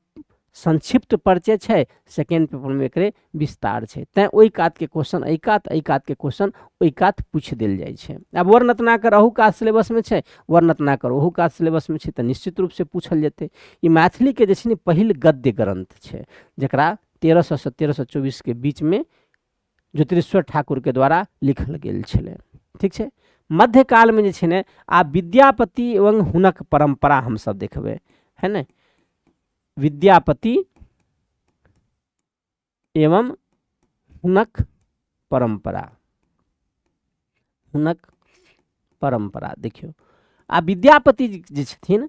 संक्षिप्त परिचय छै, सेकेंड पेपरमे एकरे विस्तार छै। तैँ ओहि कातके क्वेश्चन एहि कात, एहि कातके क्वेश्चन ओहि कात पूछि देल जाइ छै। आब वर्णरत्नाकर अहू कात सिलेबसमे छै, वर्णरत्नाकर ओहू कात सिलेबसमे छै, तऽ निश्चित रूपसँ पूछल जेतै। ई मैथिलीके जे छै ने पहिल गद्य ग्रन्थ छै, जकरा 1300 से 1324के बीचमे ज्योतिरीश्वर ठाकुरके द्वारा लिखल गेल छलै। ठीक छै। मध्यकालमे जे छै ने आब विद्यापति एवं हुनक परम्परा हमसभ देखबै, है ने। विद्यापति एवं हुनक परम्परा, हुनक परम्परा देखियौ। आ विद्यापति जे छथिन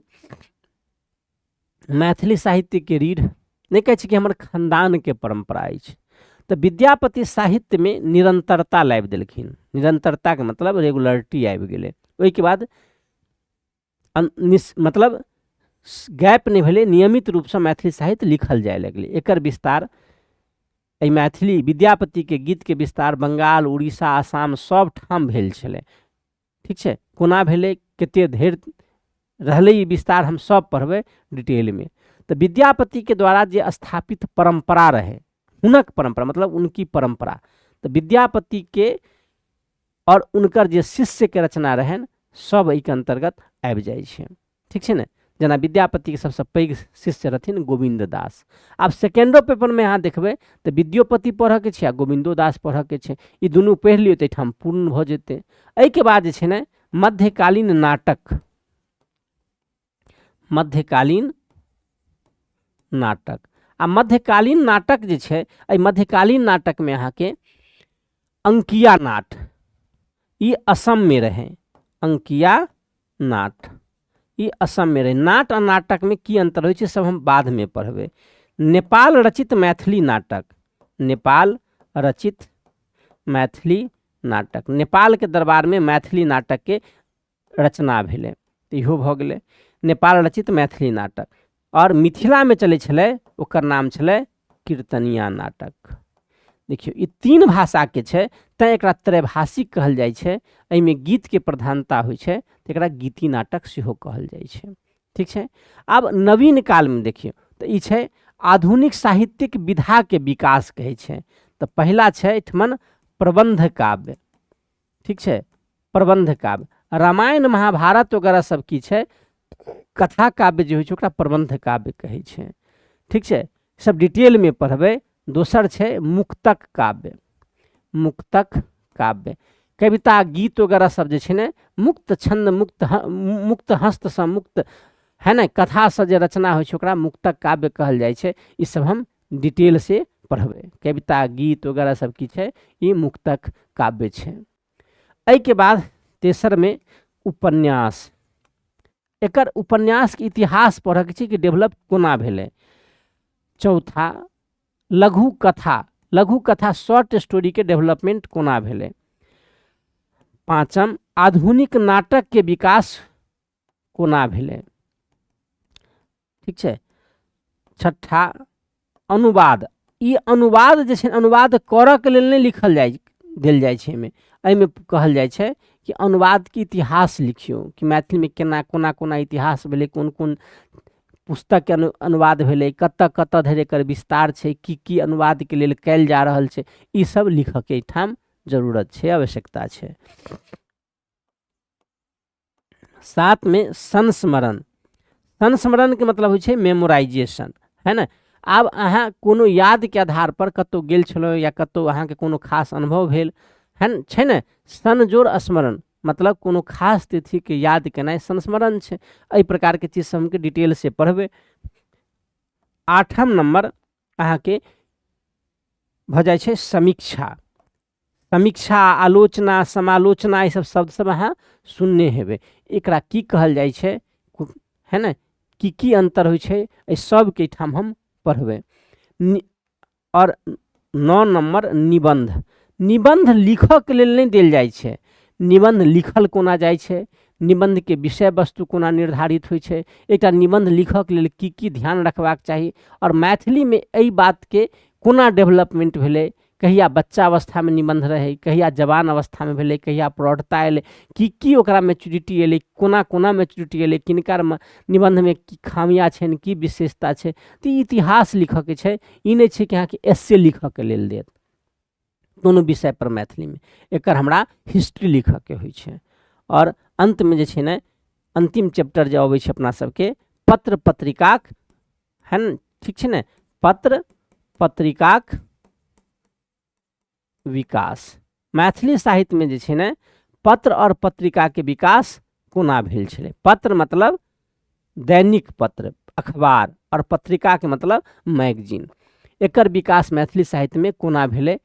मैथिली साहित्यके रीढ़, नहि कहै छै कि हमर खानदानके परम्परा अछि, तऽ विद्यापति साहित्यमे निरन्तरता लाबि देलखिन। निरन्तरताके मतलब रेगुलरिटी आबि गेलै। ओहिके बाद मतलब गैप नहि भेलै, नियमित रूपसँ मैथिली साहित्य लिखल जाय लगलै। एकर विस्तार एहि मैथिली विद्यापतिके गीतके विस्तार बंगाल, उड़ीसा, आसाम सब ठाम भेल छलै। ठीक छै। कोना भेलै, कते धरि रहलै ई विस्तार, हम सब पढ़बै डिटेलमे। तऽ विद्यापतिके द्वारा जे स्थापित परम्परा रहै, हुनक परम्परा मतलब उनकी परम्परा, तऽ विद्यापतिके आओर हुनकर जे शिष्यके रचना रहनि सब एहिके अन्तर्गत आबि जाइ छै। ठीक छै ने। जेना विद्यापतिके सबसँ पैघ शिष्य रहथिन गोविन्द दास। आब सेकेंडो पेपरमे अहाँ देखबै तऽ विद्योपति पढ़ऽके छै आ गोविन्दो दास पढ़ऽके छै। ई दुनू पढ़ि लियौ तऽ एहिठाम पूर्ण भऽ जेतै। एहिके बाद जे छै ने मध्यकालीन नाटक, मध्यकालीन नाटक। आ मध्यकालीन नाटक जे छै, एहि मध्यकालीन नाटकमे अहाँके अंकिया नाट, ई असममे रहै। अंकिया नाट ई असममे रहै। नाट आ नाटकमे की अन्तर होइ छै सब हम बादमे पढ़बै। नेपाल रचित मैथिली नाटक, नेपाल रचित मैथिली नाटक, नेपालके दरबारमे मैथिली नाटकके रचना भेलै, तऽ इहो भऽ गेलै नेपाल रचित मैथिली नाटक। आओर मिथिलामे चलै छलै ओकर नाम छलै कीर्तनिया नाटक। देखियौ ई तीन भाषाके छै, तैँ एकरा त्रैभाषिक कहल जाइ छै। एहिमे गीतके प्रधानता होइ छै, तऽ एकरा गीति नाटक सेहो कहल जाइ छै। ठीक छै। आब नवीन कालमे देखियौ तऽ ई छै आधुनिक साहित्यिक विधाके विकास कहै छै। तऽ पहिला छै एहिठमन प्रबन्ध काव्य। ठीक छै, प्रबन्ध काव्य, रामायण महाभारत वगैरह सब की छै, कथा काव्य जे होइ छै ओकरा प्रबन्ध काव्य कहै छै। ठीक छै, सब डिटेलमे पढ़बै। दोसर छै मुक्तक काव्य। मुक्तक काव्य कविता गीत वगैरह सब जे छै ने मुक्त छन्द, मुक्त मुक्त हस्तसँ मुक्त है ने कथासँ जे रचना होइ छै ओकरा मुक्तक काव्य कहल जाइ छै। ई सब हम डिटेल से पढ़बै। कविता गीत वगैरह सब की छै, ई मुक्तक काव्य छै। एहिके बाद तेसरमे उपन्यास। एकर उपन्यासके इतिहास पढ़ऽके छै कि डेवलप कोना भेलै। चौथा लघु कथा, लघु कथा शॉर्ट स्टोरीके डेवलपमेंट कोना भेलै। पाँचम आधुनिक नाटकके विकास कोना भेलै। ठीक छै। छठा अनुवाद। ई अनुवाद जे छै अनुवाद करऽके लेल नहि लिखल जाइ देल जाइ छै एहिमे। एहिमे कहल जाइ छै कि अनुवादके इतिहास लिखियौ कि मैथिलीमे केना कोना कोना इतिहास भेलै, कोन कोन पुस्तकके अनुवाद भेलै, कतऽ कतऽ धरि एकर विस्तार छै, की की अनुवादके लेल कयल जा रहल छै, ई सब लिखऽके एहिठाम जरूरत छै, आवश्यकता छै। सातमे संस्मरण। संस्मरणके मतलब होइ छै मेमोराइजेशन, है ने। आब अहाँ कोनो यादके आधार पर कतहु गेल छलहुँ या कतहु अहाँके कोनो खास अनुभव भेल है ने, छै ने। संजोर स्मरण मतलब कोनो खास तिथिके याद केनाइ संस्मरण छै। एहि प्रकारके चीज सब हमके डिटेल से पढ़बै। आठम नम्बर अहाँके भऽ जाइ छै समीक्षा। समीक्षा, आलोचना, समालोचना, ई सब शब्द सब अहाँ सुनने हेबै। एकरा की कहल जाइ छै है ने, की की अन्तर होइ छै, एहि सबके एहिठाम हम पढ़बै। आओर 9 नम्बर निबन्ध। निबन्ध लिखऽके लेल नहि देल जाइ छै, निबन्ध लिखल कोना जाइ छै, निबन्धके विषय वस्तु कोना निर्धारित होइ छै, एकटा निबन्ध लिखऽके लेल की की ध्यान रखबाक चाही, आओर मैथिलीमे एहि बातके कोना डेवलपमेंट भेलै, कहिया बच्चा अवस्थामे निबन्ध रहै, कहिया जवान अवस्थामे भेलै, कहिया प्रौढ़ता एलै, की की ओकरा मैच्योरिटी एलै, कोना कोना मैच्योरिटी एलै, किनकर निबन्धमे की खामियाँ छनि, की विशेषता छै। तऽ ई इतिहास लिखऽके छै, ई नहि छै कि अहाँके एस्से लिखऽके लेल देत कोनो विषयपर मैथिलीमे। एकर हमरा हिस्ट्री लिखऽके होइ छै। आओर अन्तमे जे छै ने अन्तिम चैप्टर जे अबै छै अपना सबके पत्र पत्रिकाक, है ने, ठीक छै ने, पत्र पत्रिकाक विकास। मैथिली साहित्यमे जे छै ने पत्र आओर पत्रिकाके विकास कोना भेल छलै। पत्र मतलब दैनिक पत्र अखबार, आओर पत्रिकाके मतलब मैगजीन। एकर विकास मैथिली साहित्यमे कोना भेलै।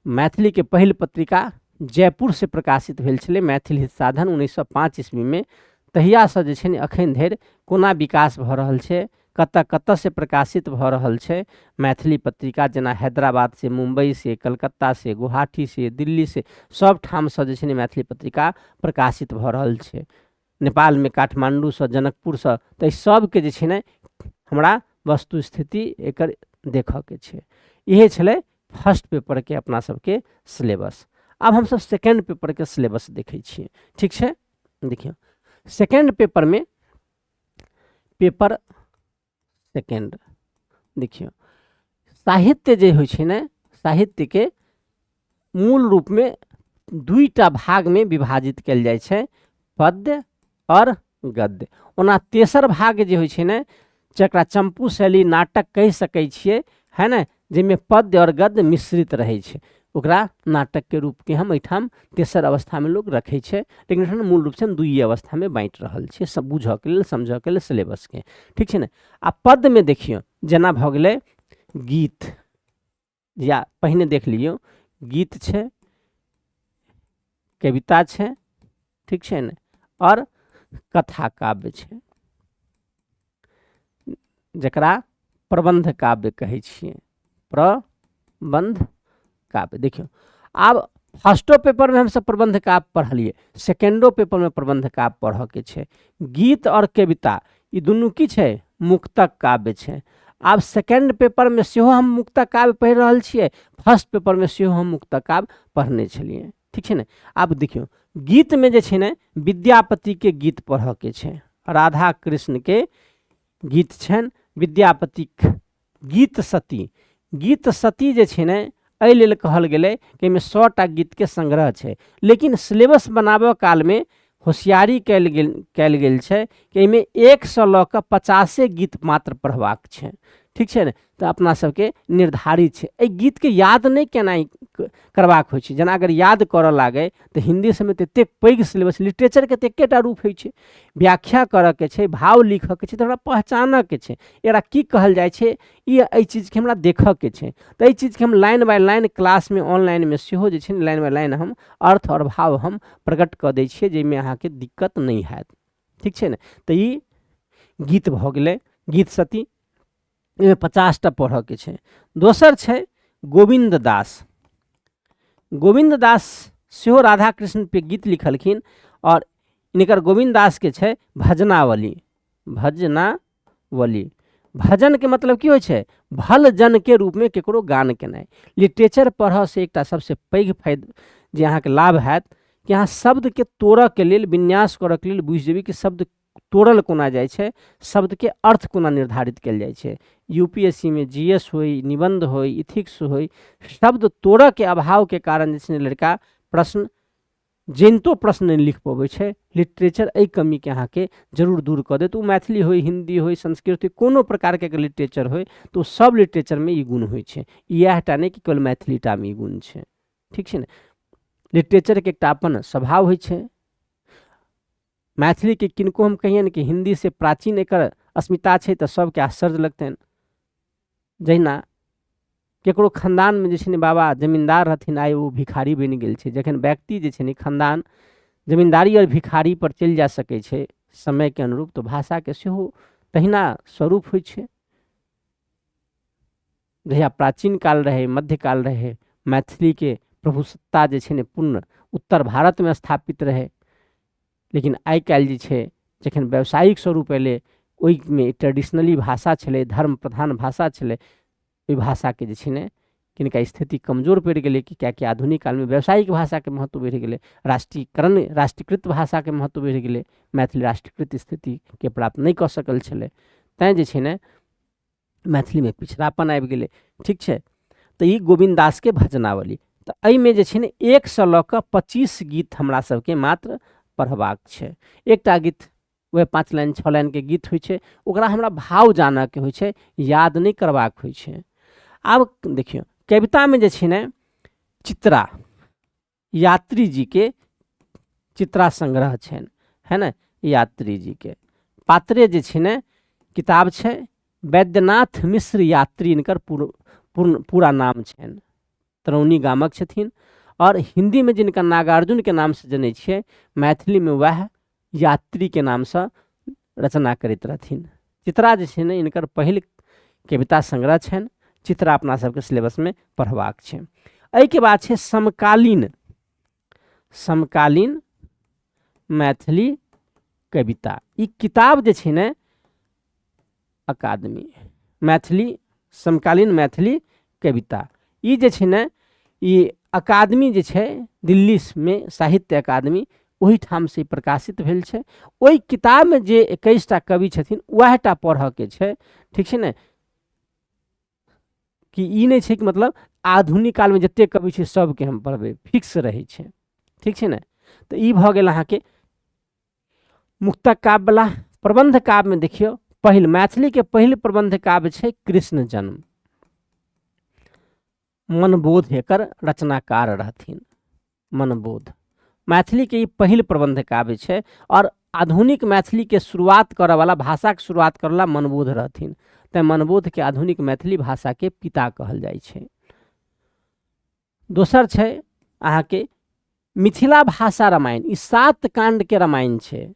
मैथिलीके पहिल पत्रिका जयपुरसँ प्रकाशित भेल छलै, मैथिल हित साधन, 1905 ईस्वीमे। तहियासँ जे छै ने एखन धरि कोना विकास भऽ रहल छै, कतऽ कतऽसँ प्रकाशित भऽ रहल छै मैथिली पत्रिका, जेना हैदराबादसँ, मुम्बईसँ, कलकत्तासँ, गुवाहाटीसँ, दिल्लीसँ, सब ठामसँ जे छै ने मैथिली पत्रिका प्रकाशित भऽ रहल छै। नेपालमे काठमाण्डूसँ, जनकपुरसँ, तऽ एहि सबके जे छै ने हमरा वस्तु स्थिति एकर देखऽके छै। इहे छलै फर्स्ट पेपरके अपना सबके सिलेबस। आब हमसब सेकेंड पेपरके सिलेबस देखै छियै, ठीक छै। देखियौ सेकेंड पेपरमे, पेपर सेकेंड देखियौ, साहित्य जे होइ छै ने, साहित्यके मूल रूपमे दुईटा भागमे विभाजित कयल जाइ छै, पद्य आओर गद्य। ओना तेसर भाग जे होइ छै ने, जकरा चम्पू शैली नाटक कहि सकै छियै, है ने, जाहिमे पद्य आओर गद्य मिश्रित रहै छै, ओकरा नाटकके रूपके हम एहिठाम तेसर अवस्थामे लोक रखै छै। लेकिन एहिठाम मूल रूपसँ हम दुइए अवस्थामे बाँटि रहल छियै, सब बुझऽके लेल, समझऽके लेल सिलेबसके, ठीक छै ने। आ पद्यमे देखियौ जेना भऽ गेलै गीत, या पहिने देख लियौ गीत छै, कविता छै, ठीक छै ने, आओर कथा काव्य छै, जकरा प्रबन्ध काव्य कहै छियै, प्रबन्ध काव्य। देखियौ आब फर्स्टो पेपरमे हमसब प्रबन्ध काव्य पढ़लियै, सेकेंडो पेपरमे प्रबन्ध काव्य पढ़ऽके छै। गीत आओर कविता ई दुनू की छै, मुक्तक काव्य छै। आब सेकेंड पेपरमे सेहो हम मुक्तक काव्य पढ़ि रहल छियै, फर्स्ट पेपरमे सेहो हम मुक्तक काव्य पढ़ने छलियै, ठीक छै ने। आब देखियौ गीतमे जे छै ने विद्यापतिके गीत पढ़ऽके छै, राधा कृष्णके गीत छनि विद्यापतिक गीत सती। गीत सती जे छै ने एहि लेल कहल गेलै कि एहिमे 100टा गीतके संग्रह छै, लेकिन सिलेबस बनाबऽ कालमे होशियारी कयल गेल छै कि एहिमे 1 लऽ कऽ 50 गीत मात्र पढ़बाक छै, ठीक छै ने। तऽ अपना सबके निर्धारित छै, एहि गीतके याद नहि केनाइ करबाक होइ छै। जेना अगर याद करऽ लागै तऽ हिन्दी सबमे तऽ एतेक पैघ सिलेबस, लिटरेचरके तऽ एकेटा रूप होइ छै, व्याख्या करऽके छै, भाव लिखऽके छै, तऽ हमरा पहचानऽके छै एकरा की कहल जाइ छै, ई एहि चीजके हमरा देखऽके छै। तऽ एहि चीजके हम लाइन बाय लाइन क्लासमे ऑनलाइनमे सेहो जे छै ने लाइन बाय लाइन हम अर्थ आओर भाव हम प्रकट कऽ दै छियै, जाहिमे अहाँके दिक्कत नहि हैत, ठीक छै ने। तऽ ई गीत भऽ गेलै गीत सती, एहिमे 50टा पढ़ऽके छै। दोसर छै गोविन्द दास। गोविन्द दास सेहो राधा कृष्ण पे गीत लिखलखिन, आओर हिनकर गोविन्द दासके छै भजनावली। भजनावली, भजनके मतलब की होइ छै, भल जनके रूपमे ककरो गान केनाइ। लिटरेचर पढ़ऽसँ एकटा सबसँ पैघ फायदा जे अहाँके लाभ हैत कि अहाँ शब्दके तोड़ऽके लेल, विन्यास करऽके लेल बुझि जेबै कि शब्द तोड़ल कोना जाइ छै, शब्दके अर्थ कोना निर्धारित कयल जाइ छै। यू पी एस सी मे जी एस होइ, निबन्ध होइ, इथिक्स होइ, शब्द तोड़ऽके अभावके कारण जे छै ने लड़का प्रश्न जनितो प्रश्न नहि लिख पबै छै। लिटरेचर एहि कमीके अहाँके जरूर दूर कऽ देत। ओ मैथिली होइ, हिन्दी होइ, संस्कृत होइ, कोनो प्रकारके अगर लिटरेचर होइ तऽ ओ सब लिटरेचरमे ई गुण होइ छै। इएह टा नहि कि केवल मैथिली टामे ई गुण छै, ठीक छै ने। लिटरेचरके एकटा अपन स्वभाव होइ छै। मैथिलीके किनको हम कहियनि कि हिन्दीसँ प्राचीन एकर अस्मिता छै तऽ सबके आश्चर्य लगतनि। जहिना ककरो खानदानमे जे छै ने बाबा जमीन्दार रहथिन, आइ ओ भिखारी बनि गेल छै। जखन व्यक्ति जे छै ने खानदान जमीन्दारी आओर भिखारी पर चलि जा सकै छै समयके अनुरूप, तऽ भाषाके सेहो तहिना स्वरूप होइ छै। जहिया प्राचीन काल रहै, मध्यकाल रहै, मैथिलीके प्रभुसत्ता जे छै ने पूर्ण उत्तर भारतमे स्थापित रहै। लेकिन आइ काल्हि जे छै जखन व्यावसायिक स्वरूप एलै, ओहिमे ट्रेडिशनली भाषा छलै, धर्म प्रधान भाषा छलै, ओहि भाषाके जे छै ने किनका स्थिति कमजोर पड़ि गेलै कि किएकि आधुनिक कालमे व्यावसायिक भाषाके महत्व बढ़ि गेलै, राष्ट्रीयकरण राष्ट्रीयकृत भाषाके महत्व बढ़ि गेलै, मैथिली राष्ट्रीयकृत स्थितिके प्राप्त नहि कऽ सकल छलै, तैँ जे छै ने मैथिलीमे पिछड़ापन आबि गेलै। ठीक छै, तऽ ई गोविन्द दासके भजनावली। तऽ एहिमे जे छै ने 1 लऽ कऽ 25 गीत हमरा सबके मात्र पढ़बाक छै। एकटा गीत वएह 5 लाइन 6 लाइनके गीत होइ छै, ओकरा हमरा भाव जानऽके होइ छै, याद नहि करबाक होइ छै। आब देखियौ कवितामे जे छै ने चित्रा यात्री जीके चित्रा संग्रह छनि, है ने, यात्री जीके पात्रे जे छै ने किताब छै, वैद्यनाथ मिश्र यात्री इनकर पूर्ण पूरा नाम छनि, तरौनी गामक छथिन और हिन्दीमे जिनका नागार्जुनके नामसँ जनै छियै, मैथिलीमे वएह यात्रीके नामसँ रचना करैत रहथिन। चित्रा जे छै ने इनकर पहिल कविता संग्रह छनि, चित्रा अपना सबके सिलेबसमे पढ़बाक छै। एहिके बाद छै समकालीन, समकालीन मैथिली कविता। ई किताब जे छै ने अकादमी मैथिली समकालीन मैथिली कविता, ई जे छै ने ई अकादमी जे छै दिल्लीमे साहित्य अकादमी ओहिठामसँ ई प्रकाशित भेल छै। ओहि किताबमे जे 21टा कवि छथिन उएह टा पढ़ऽके छै। ठीक छै ने, कि ई नहि छै कि मतलब आधुनिक कालमे जतेक कवि छै सबके हम पढ़बै, फिक्स रहै छै। ठीक छै ने, तऽ ई भऽ गेल अहाँके मुक्तक काव्यवला। प्रबन्ध काव्यमे देखियौ पहिल मैथिलीके पहिल प्रबन्ध काव्य छै कृष्ण जन्म, मनबोध एकर रचनाकार रहथिन, मनबोध। मैथिलीके ई पहिल प्रबन्ध काव्य छै और आधुनिक मैथिलीके शुरुआत करऽवला, भाषाके शुरुआत करऽवला मनबोध रहथिन, तैँ मनबोधके आधुनिक मैथिली भाषाके पिता कहल जाइ छै। दोसर छै अहाँके मिथिला भाषा रामायण, ई 7 काण्डके रामायण छै,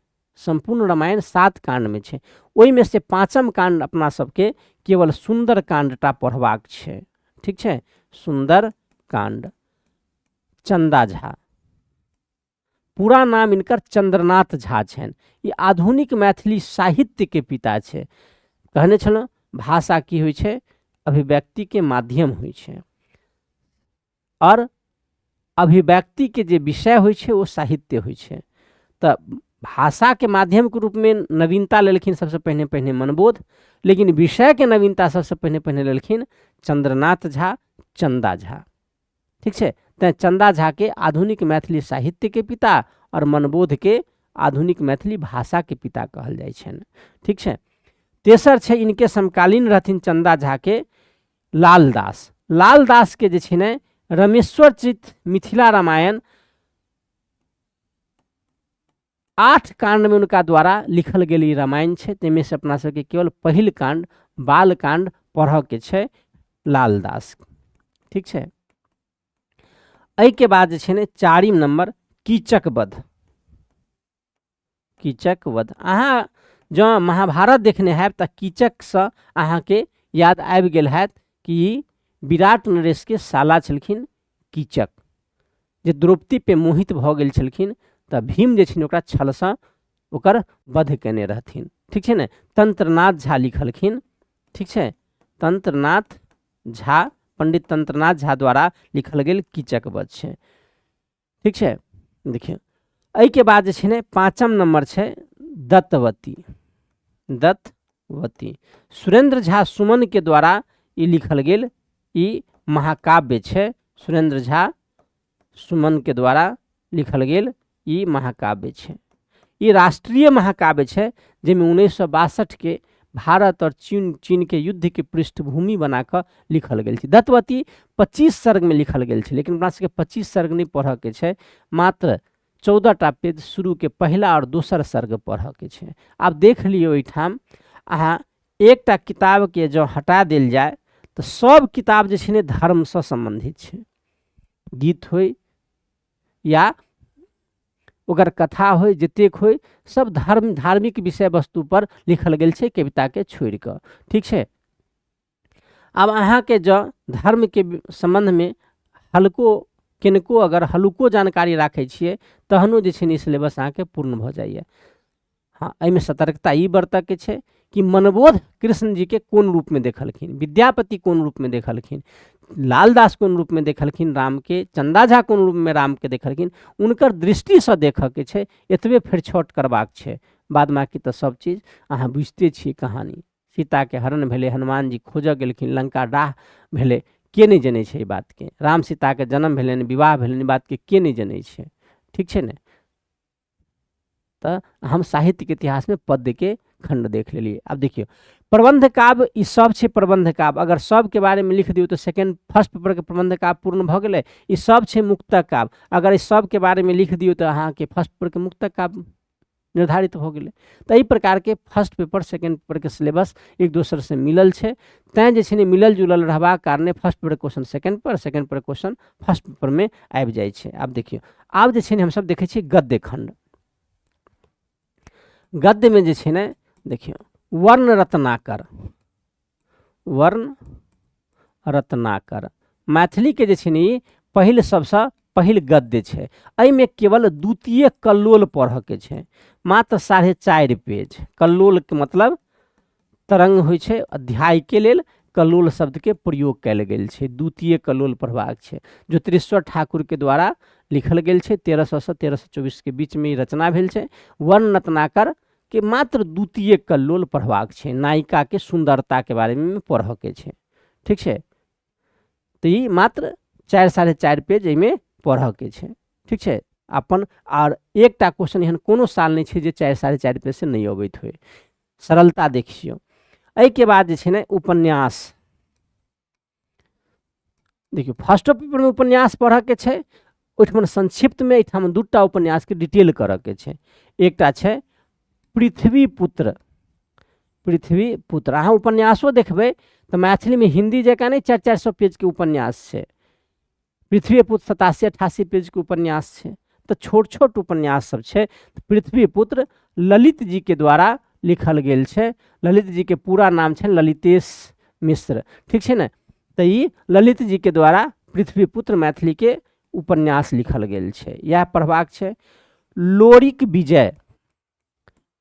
सम्पूर्ण रामायण 7 काण्डमे छै, ओहिमे से 5म काण्ड अपना सबके केवल सुन्दर काण्डटा पढ़बाक छै। ठीक छै, सुन्दर काण्ड, चंदा झा, पूरा नाम इनकर चंद्रनाथ झा छनि। ई आधुनिक मैथिली साहित्यके पिता छै। कहने छलहुँ भाषा की होइ छै, अभिव्यक्तिके माध्यम होइ छै और अभिव्यक्तिके जे विषय होइ छै ओ साहित्य होइ छै। तऽ भाषाके माध्यमके रूपमे नवीनता लेलखिन सबसँ पहिने पहिने मनबोध, लेकिन विषयके नवीनता सबसँ पहिने पहिने लेलखिन चंद्रनाथ झा, चंदा झा। ठीक छै, तैँ चंदा झाके आधुनिक मैथिली साहित्यके पिता और मनबोधके आधुनिक मैथिली भाषाके पिता कहल जाइ छनि। ठीक छै, तेसर छै इनके समकालीन रहथिन चंदा झाके लालदास। लालदासके जे छै ने रमेश्वर चित मिथिला रामायण 8 काण्डमे हुनका द्वारा लिखल गेल ई रामायण छै, ताहिमे से अपना सबके केवल पहिल काण्ड बालकाण्ड पढ़ऽके छै लालदास। ठीक छै, एहिके बाद जे छै ने 4 नंबर कीचक वध। कीचक वध अहाँ जँ महाभारत देखने हैब तऽ कीचकसँ अहाँके याद आबि गेल हैत कि विराट नरेशके साला छलखिन कीचक, जे द्रौपदी पे मोहित भऽ गेल छलखिन तऽ भीम जे छै ओकरा छलसँ ओकर वध केने रहथिन। ठीक छै ने, तंत्रनाथ झा लिखलखिन। ठीक छै, तंत्रनाथ झा, पंडित तंत्रनाथ झा द्वारा लिखल गेल कीचक वध छै। ठीक छै, देखियौ एहिके बाद जे छै ने 5म नंबर छै दत्तवती। दत्तवती सुरेंद्र झा सुमन के द्वारा ई लिखल गेल ई महाकाव्य छै। सुरेंद्र झा सुमन के द्वारा लिखल गेल ई महाकाव्य छै। ई राष्ट्रीय महाकाव्य छै जाहिमे 1962 के भारत और चीन के युद्ध के पृष्ठभूमि बनाकऽ लिखल गेल छै। दत्तवती 25 सर्गमे लिखल गेल छै, लेकिन अपना सबके 25 सर्ग नहि पढ़ऽके छै, मात्र 14टा पेज शुरूके पहिला और दोसर सर्ग पढ़ऽके छै। आब देख लियौ एहिठाम अहाँ एकटा किताबके जँ हटा देल जाय तऽ सब किताब जे छै ने धर्मसँ सम्बन्धित छै, गीत होइ या ओकर कथा होइ, जतेक होइ सब धार्मिक विषय वस्तु पर लिखल गेल छै कविताके छोड़ि कऽ। ठीक छै, आब अहाँके जँ धर्मके सम्बन्धमे हल्को किनको अगर हल्को जानकारी राखै छियै तहनो जे छै ने सिलेबस अहाँके पूर्ण भऽ जाइए। हाँ, एहिमे सतर्कता ई बरतऽके छै कि मनबोध कृष्ण जीके कोन रूपमे देखलखिन, विद्यापति कोन रूपमे देखलखिन, लालदास कोन रूपमे देखलखिन रामके, चन्दा झा कोन रूपमे रामके देखलखिन, हुनकर दृष्टिसँ देखऽके छै। एतबे फरिछौट करबाक छै, बाद बाँकी तऽ सब चीज अहाँ बुझिते छियै कहानी। सीताके हरण भेलै, हनुमान जी खोजऽ गेलखिन, लङ्का डाह भेलै, के नहि जनै छै एहि बातके? राम सीताके जन्म भेलनि, विवाह भेलनि, ई बातके के नहि जनै छै? ठीक छै ने? तऽ हम साहित्यके इतिहासमे पद्यके खण्ड देख लेलियै। आब देखियौ प्रबन्ध काव्य, ई सब छै प्रबन्ध काव्य। अगर सबके बारेमे लिख दियौ तऽ सेकेंड फर्स्ट पेपरके प्रबन्ध काव्य पूर्ण भऽ गेलै। ई सब छै मुक्तक काव्य, अगर ई सबके बारेमे लिख दियौ तऽ अहाँके फर्स्ट पेपरके मुक्तक काव्य निर्धारित भऽ गेलै। तऽ एहि प्रकारके फर्स्ट पेपर सेकेंड पेपरके सिलेबस एक दोसरसँ मिलल छै, तैँ जे छै ने मिलल जुलल रहबाक कारणे फर्स्ट पेपरके क्वेश्चन सेकेंड पर, सेकेंड पर क्वेश्चन फर्स्ट पेपरमे आबि जाइ छै। आब देखियौ, आब जे छै ने हमसब देखै छियै गद्य खण्ड। गद्यमे जे छै ने देखियौ वर्ण रत्नाकर, वर्ण रत्नाकर मैथिलीके जे छै ने ई पहिल सबसँ पहिल गद्य छै। एहिमे केवल द्वितीय कल्लोल पढ़ऽके छै, मात्र 4.5 पेज। कल्लोलके मतलब तरंग होइ छै, अध्यायके लेल कल्लोल शब्दके प्रयोग कयल गेल छै। द्वितीय कल्लोल पढ़बाक छै, ज्योतिरीश्वर ठाकुरके द्वारा लिखल गेल छै। 1300 से 1324 बीचमे ई रचना भेल छै। वर्ण रत्नाकर के मात्र द्वितीय कल्लोल पढ़बाक छै, नायिकाके सुन्दरताके बारेमे पढ़ऽके छै। ठीक छै, तऽ ई मात्र 4 4.5 पेज एहिमे पढ़ऽके छै। ठीक छै, अपन आर एकटा क्वेश्चन एहन कोनो साल नहि छै जे 4 4.5 पेज से नहि अबैत होइ। सरलता देखियौ। एहिके बाद जे छै ने उपन्यास, देखियौ फर्स्टो पेपरमे उपन्यास पढ़ऽके छै, ओहिठमन संक्षिप्तमे एहिठाम 2टा उपन्यासके डिटेल करऽके छै। एकटा छै पृथ्वी पुत्र। पृथ्वी पुत्र अहाँ उपन्यासो देखबै तऽ मैथिलीमे हिन्दी जकाँ नहि 400-400 पेजके उपन्यास छै। पृथ्वी पुत्र 87-88 पेजके उपन्यास छै। तऽ छोट छोट उपन्यास सब छै। पृथ्वी पुत्र ललित जीके द्वारा लिखल गेल छै। ललित जीके पूरा नाम छनि ललितेश मिश्र। ठीक छै ने? तऽ ई ललित जीके द्वारा पृथ्वी पुत्र मैथिलीके उपन्यास लिखल गेल छै, इएह पढ़बाक छै। लोरिक विजय,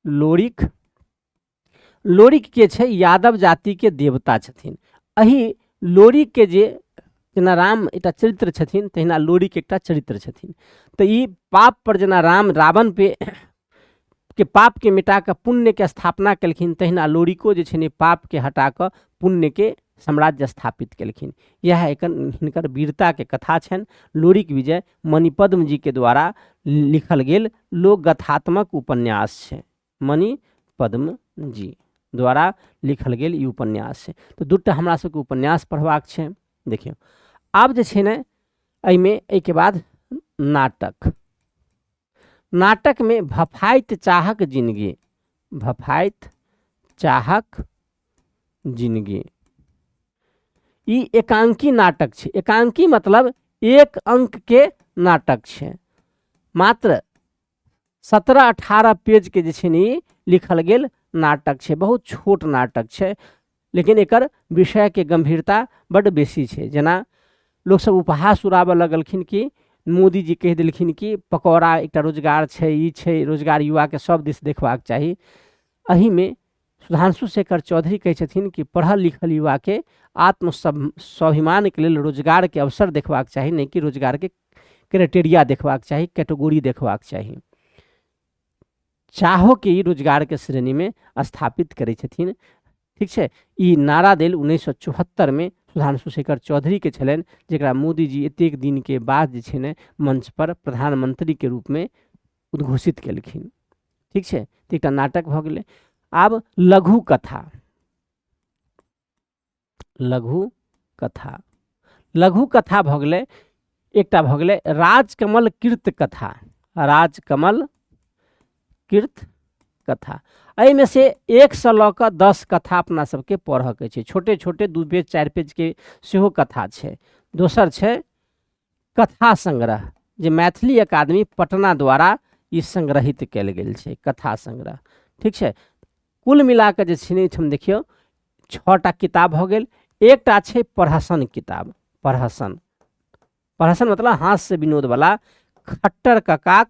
लोरिक, लोरिक के छै यादव जातिके देवता छथिन। एहि लोरिकके जे जेना राम एकटा चरित्र छथिन तहिना लोरिक एकटा चरित्र छथिन। तऽ ई पाप पर जेना राम रावण पे के पापके मिटा कऽ पुण्यके स्थापना केलखिन, तहिना लोरिको जे छै ने पापके हटा कऽ पुण्यके साम्राज्य स्थापित केलखिन। इएह एकर हिनकर वीरताके कथा छनि। लोरिक विजय मणिपद्म जीके द्वारा लिखल गेल लोकगाथात्मक उपन्यास छै। मणिपद्म जी द्वारा लिखल गेल ई उपन्यास छै। तऽ 2टा हमरा सबके उपन्यास पढ़बाक छै। देखियौ आब जे छै ने एहिमे एहिके बाद नाटक। नाटकमे भफाइत चाहक जिनगी, भफाइत चाहक जिनगी ई एकांकी नाटक छै। एकांकी मतलब एक अंकके नाटक छै, मात्र 17-18 पेजके जे छै ने ई लिखल गेल नाटक छै। बहुत छोट नाटक छै, लेकिन एकर विषयके गम्भीरता बड्ड बेसी छै। जेना लोकसब उपहास उड़ाबऽ लगलखिन कि मोदी जी कहि देलखिन कि पकौड़ा एकटा रोजगार छै, ई छै रोजगार, युवाके सब दिस देखबाक चाही। एहिमे सुधांशु शेखर चौधरी कहै छथिन कि पढ़ल लिखल युवाके आत्म स्वाभिमानके लेल रोजगारके अवसर देखबाक चाही, नहि कि रोजगारके क्राइटेरिया देखबाक चाही, कैटेगोरी देखबाक चाही। चाहोके ई रोजगारके श्रेणीमे स्थापित करै छथिन। ठीक छै, ई नारा देल 1974मे सुधांशु शेखर चौधरीके छलनि, जकरा मोदीजी एतेक दिनके बाद जे छै ने मंच पर प्रधानमंत्रीके रूपमे उद्घोषित केलखिन। ठीक छै, तऽ एकटा नाटक भऽ गेलै। आब लघु कथा, लघु कथा, लघु कथा भऽ गेलै एकटा भऽ गेलै राजकमल कीर्त कथा, राजकमल कीर्त कथा। एहिमे से 1 लऽ कऽ 10 कथा अपना सबके पढ़ऽके छै। छोटे छोटे 2 पेज 4 पेजके सेहो कथा छै। दोसर छै कथा संग्रह, जे मैथिली अकादमी पटना द्वारा ई संग्रहित कयल गेल छै कथा संग्रह। ठीक छै, कुल मिला कऽ जे छै ने एहिठाम देखियौ 6टा किताब भऽ गेल। एकटा छै प्रहसन किताब, प्रहसन, प्रहसन मतलब हास्य विनोद वाला, खट्टर ककाक,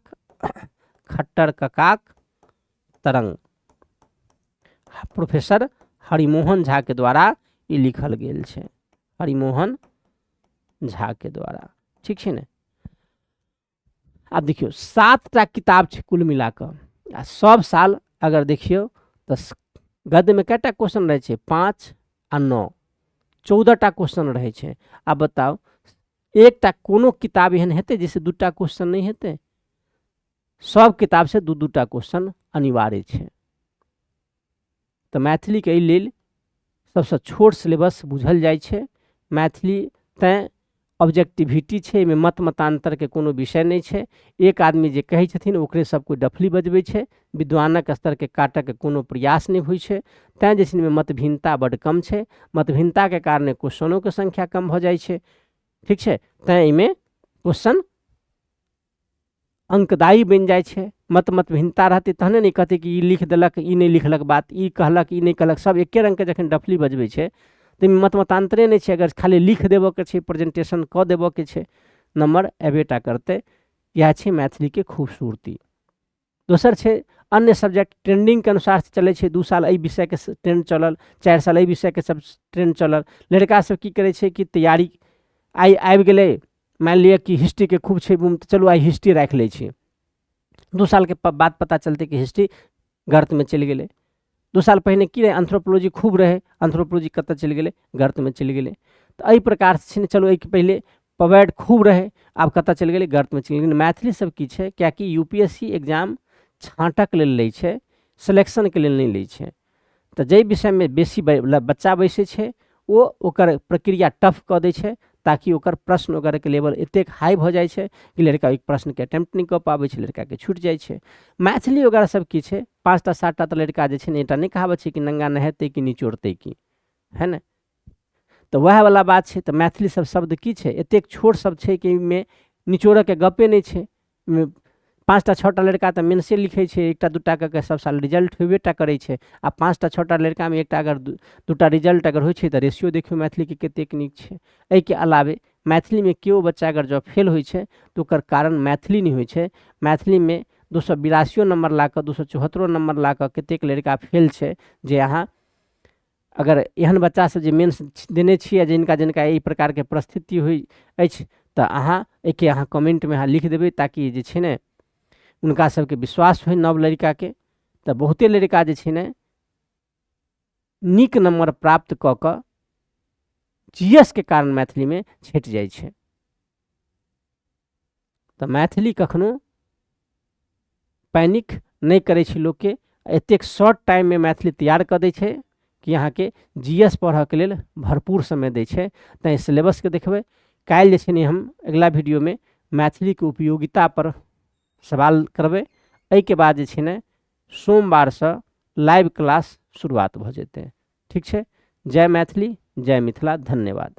खट्टर ककाक तरंग, प्रोफेसर हरिमोहन झा के द्वारा ई लिखल गेल छै, हरिमोहन झा के द्वारा। ठीक छै ने? आब देखियौ 7टा किताब छै कुल मिला कऽ, आ सब साल अगर देखियौ तऽ गद्यमे कएटा क्वेश्चन रहै छै? 5 आ 9, 14टा क्वेश्चन रहै छै। आब बताउ एकटा कोनो किताब एहन हेतै जाहिसँ 2टा क्वेश्चन नहि हेतै? सब किताबसँ 2-2टा क्वेश्चन अनिवार्य छै। तऽ मैथिलीके एहि लेल सबसँ छोट सिलेबस बुझल जाइ छै मैथिली, तैँ ऑब्जेक्टिविटी छै, एहिमे मत मतान्तरके कोनो विषय नहि छै। एक आदमी जे कहै छथिन ओकरे सब कोइ डफली बजबै छै, विद्वानक स्तरके काटऽके कोनो प्रयास नहि होइ छै। तैँ जे छै एहिमे मतभिन्नता बड्ड कम छै, मतभिन्नताके कारणे क्वेश्चनोके संख्या कम भऽ जाइ छै। ठीक छै, तैँ एहिमे क्वेश्चन अंकदायी बनि जाइ छै। मत मतभिन्नता रहतै तहने ने कहतै कि ई लिख देलक, ई नहि लिखलक बात, ई कहलक, ई नहि कहलक। सब एके रङ्गके जखन डफली बजबै छै तऽ एहिमे मत मतान्तरे नहि छै। अगर खाली लिख देबऽके छै, प्रेजेंटेशन कऽ देबऽके छै, नम्बर अयबे टा करतै। इएह छै मैथिलीके खूबसूरती। दोसर छै अन्य सब्जेक्ट ट्रेंडिंगके अनुसार चलै छै। 2 साल एहि विषयके ट्रेंड चलल, 4 साल एहि विषयके सब ट्रेंड चलल। लड़का सब की करै छै कि तैयारी आइ आबि गेलै, मानि लिअ कि हिस्ट्रीके खूब छै बूम, तऽ चलू आइ हिस्ट्री राखि लै छी। 2 सालके बाद पता चलतै कि हिस्ट्री गर्तमे चलि गेलै। 2 साल पहिने की रहै, एंथ्रोपोलॉजी खूब रहै, एंथ्रोपोलॉजी कतऽ चलि गेलै, गर्तमे चलि गेलै। तऽ एहि प्रकारसँ छै ने, चलू एहिके पहिले पबैड खूब रहै, आब कतऽ चलि गेलै, गर्तमे चलि गेलै। मैथिली सब की छै, किएकि U P S C exam छाँटक लेल लै छै, सिलेक्शनके लेल नहि लै छै। तऽ जाहि विषयमे बेसी बच्चा बैसै छै ओ ओकर प्रक्रिया टफ कऽ दै छै, ताकि ओकर प्रश्न वगैरहके लेवल एतेक हाई भऽ जाइ छै कि लड़का ओहि प्रश्नके अटेम्प्ट नहि कऽ पाबै छै, लड़काके छूटि जाइ छै। मैथिली वगैरह सब की छै, 5टा 7टा तऽ लड़का जे छै ने, एकटा नहि कहावत छै कि नंगा नहेतै कि निचोड़तै की, है ने? तऽ वएहवला बात छै। तऽ मैथिली सब शब्द की छै, एतेक छोट शब्द छै कि एहिमे निचोड़ऽके गपे नहि छै। 5टा 6टा लड़का तऽ मेन्से लिखै छै, 1टा 2टा कऽ कऽ सब साल रिजल्ट होबे टा करै छै। आ 5टा 6टा लड़कामे 1टा अगर 2टा रिजल्ट अगर होइ छै तऽ रेशियो देखियौ मैथिलीके कतेक नीक छै। एहिके अलावे मैथिलीमे केओ बच्चा अगर जँ फेल होइ छै तऽ ओकर कारण मैथिली नहि होइ छै। मैथिलीमे 282 नम्बर ला कऽ, 274 नम्बर ला कऽ कतेक लड़का फेल छै, जे अहाँ अगर एहन बच्चा सब जे मेन्स देने छियै, जिनका जिनका एहि प्रकारके परिस्थिति होइ अछि, तऽ अहाँ एहिके अहाँ कमेंटमे अहाँ लिख देबै, ताकि जे छै ने हुनका सबके विश्वास होइ नव लड़िकाके। तऽ बहुते लड़िका जे छै ने नीक नम्बर प्राप्त कऽ कऽ जी एस के कारण मैथिलीमे छँटि जाइ छै। तऽ मैथिली कखनो पैनिक नहि करै छै लोकके, एतेक शॉर्ट टाइममे मैथिली तैयार कऽ दै छै कि अहाँके जी एस पढ़ऽके लेल भरपूर समय दै छै। तैँ सिलेबसके देखबै। काल्हि जे छै ने हम अगिला वीडियोमे मैथिलीके उपयोगितापर सवाल करबै। एहिके बाद जे छै ने सोमवारसँ लाइव क्लास शुरुआत भऽ जेतै। ठीक छै, जय मैथिली, जय मिथिला, धन्यवाद।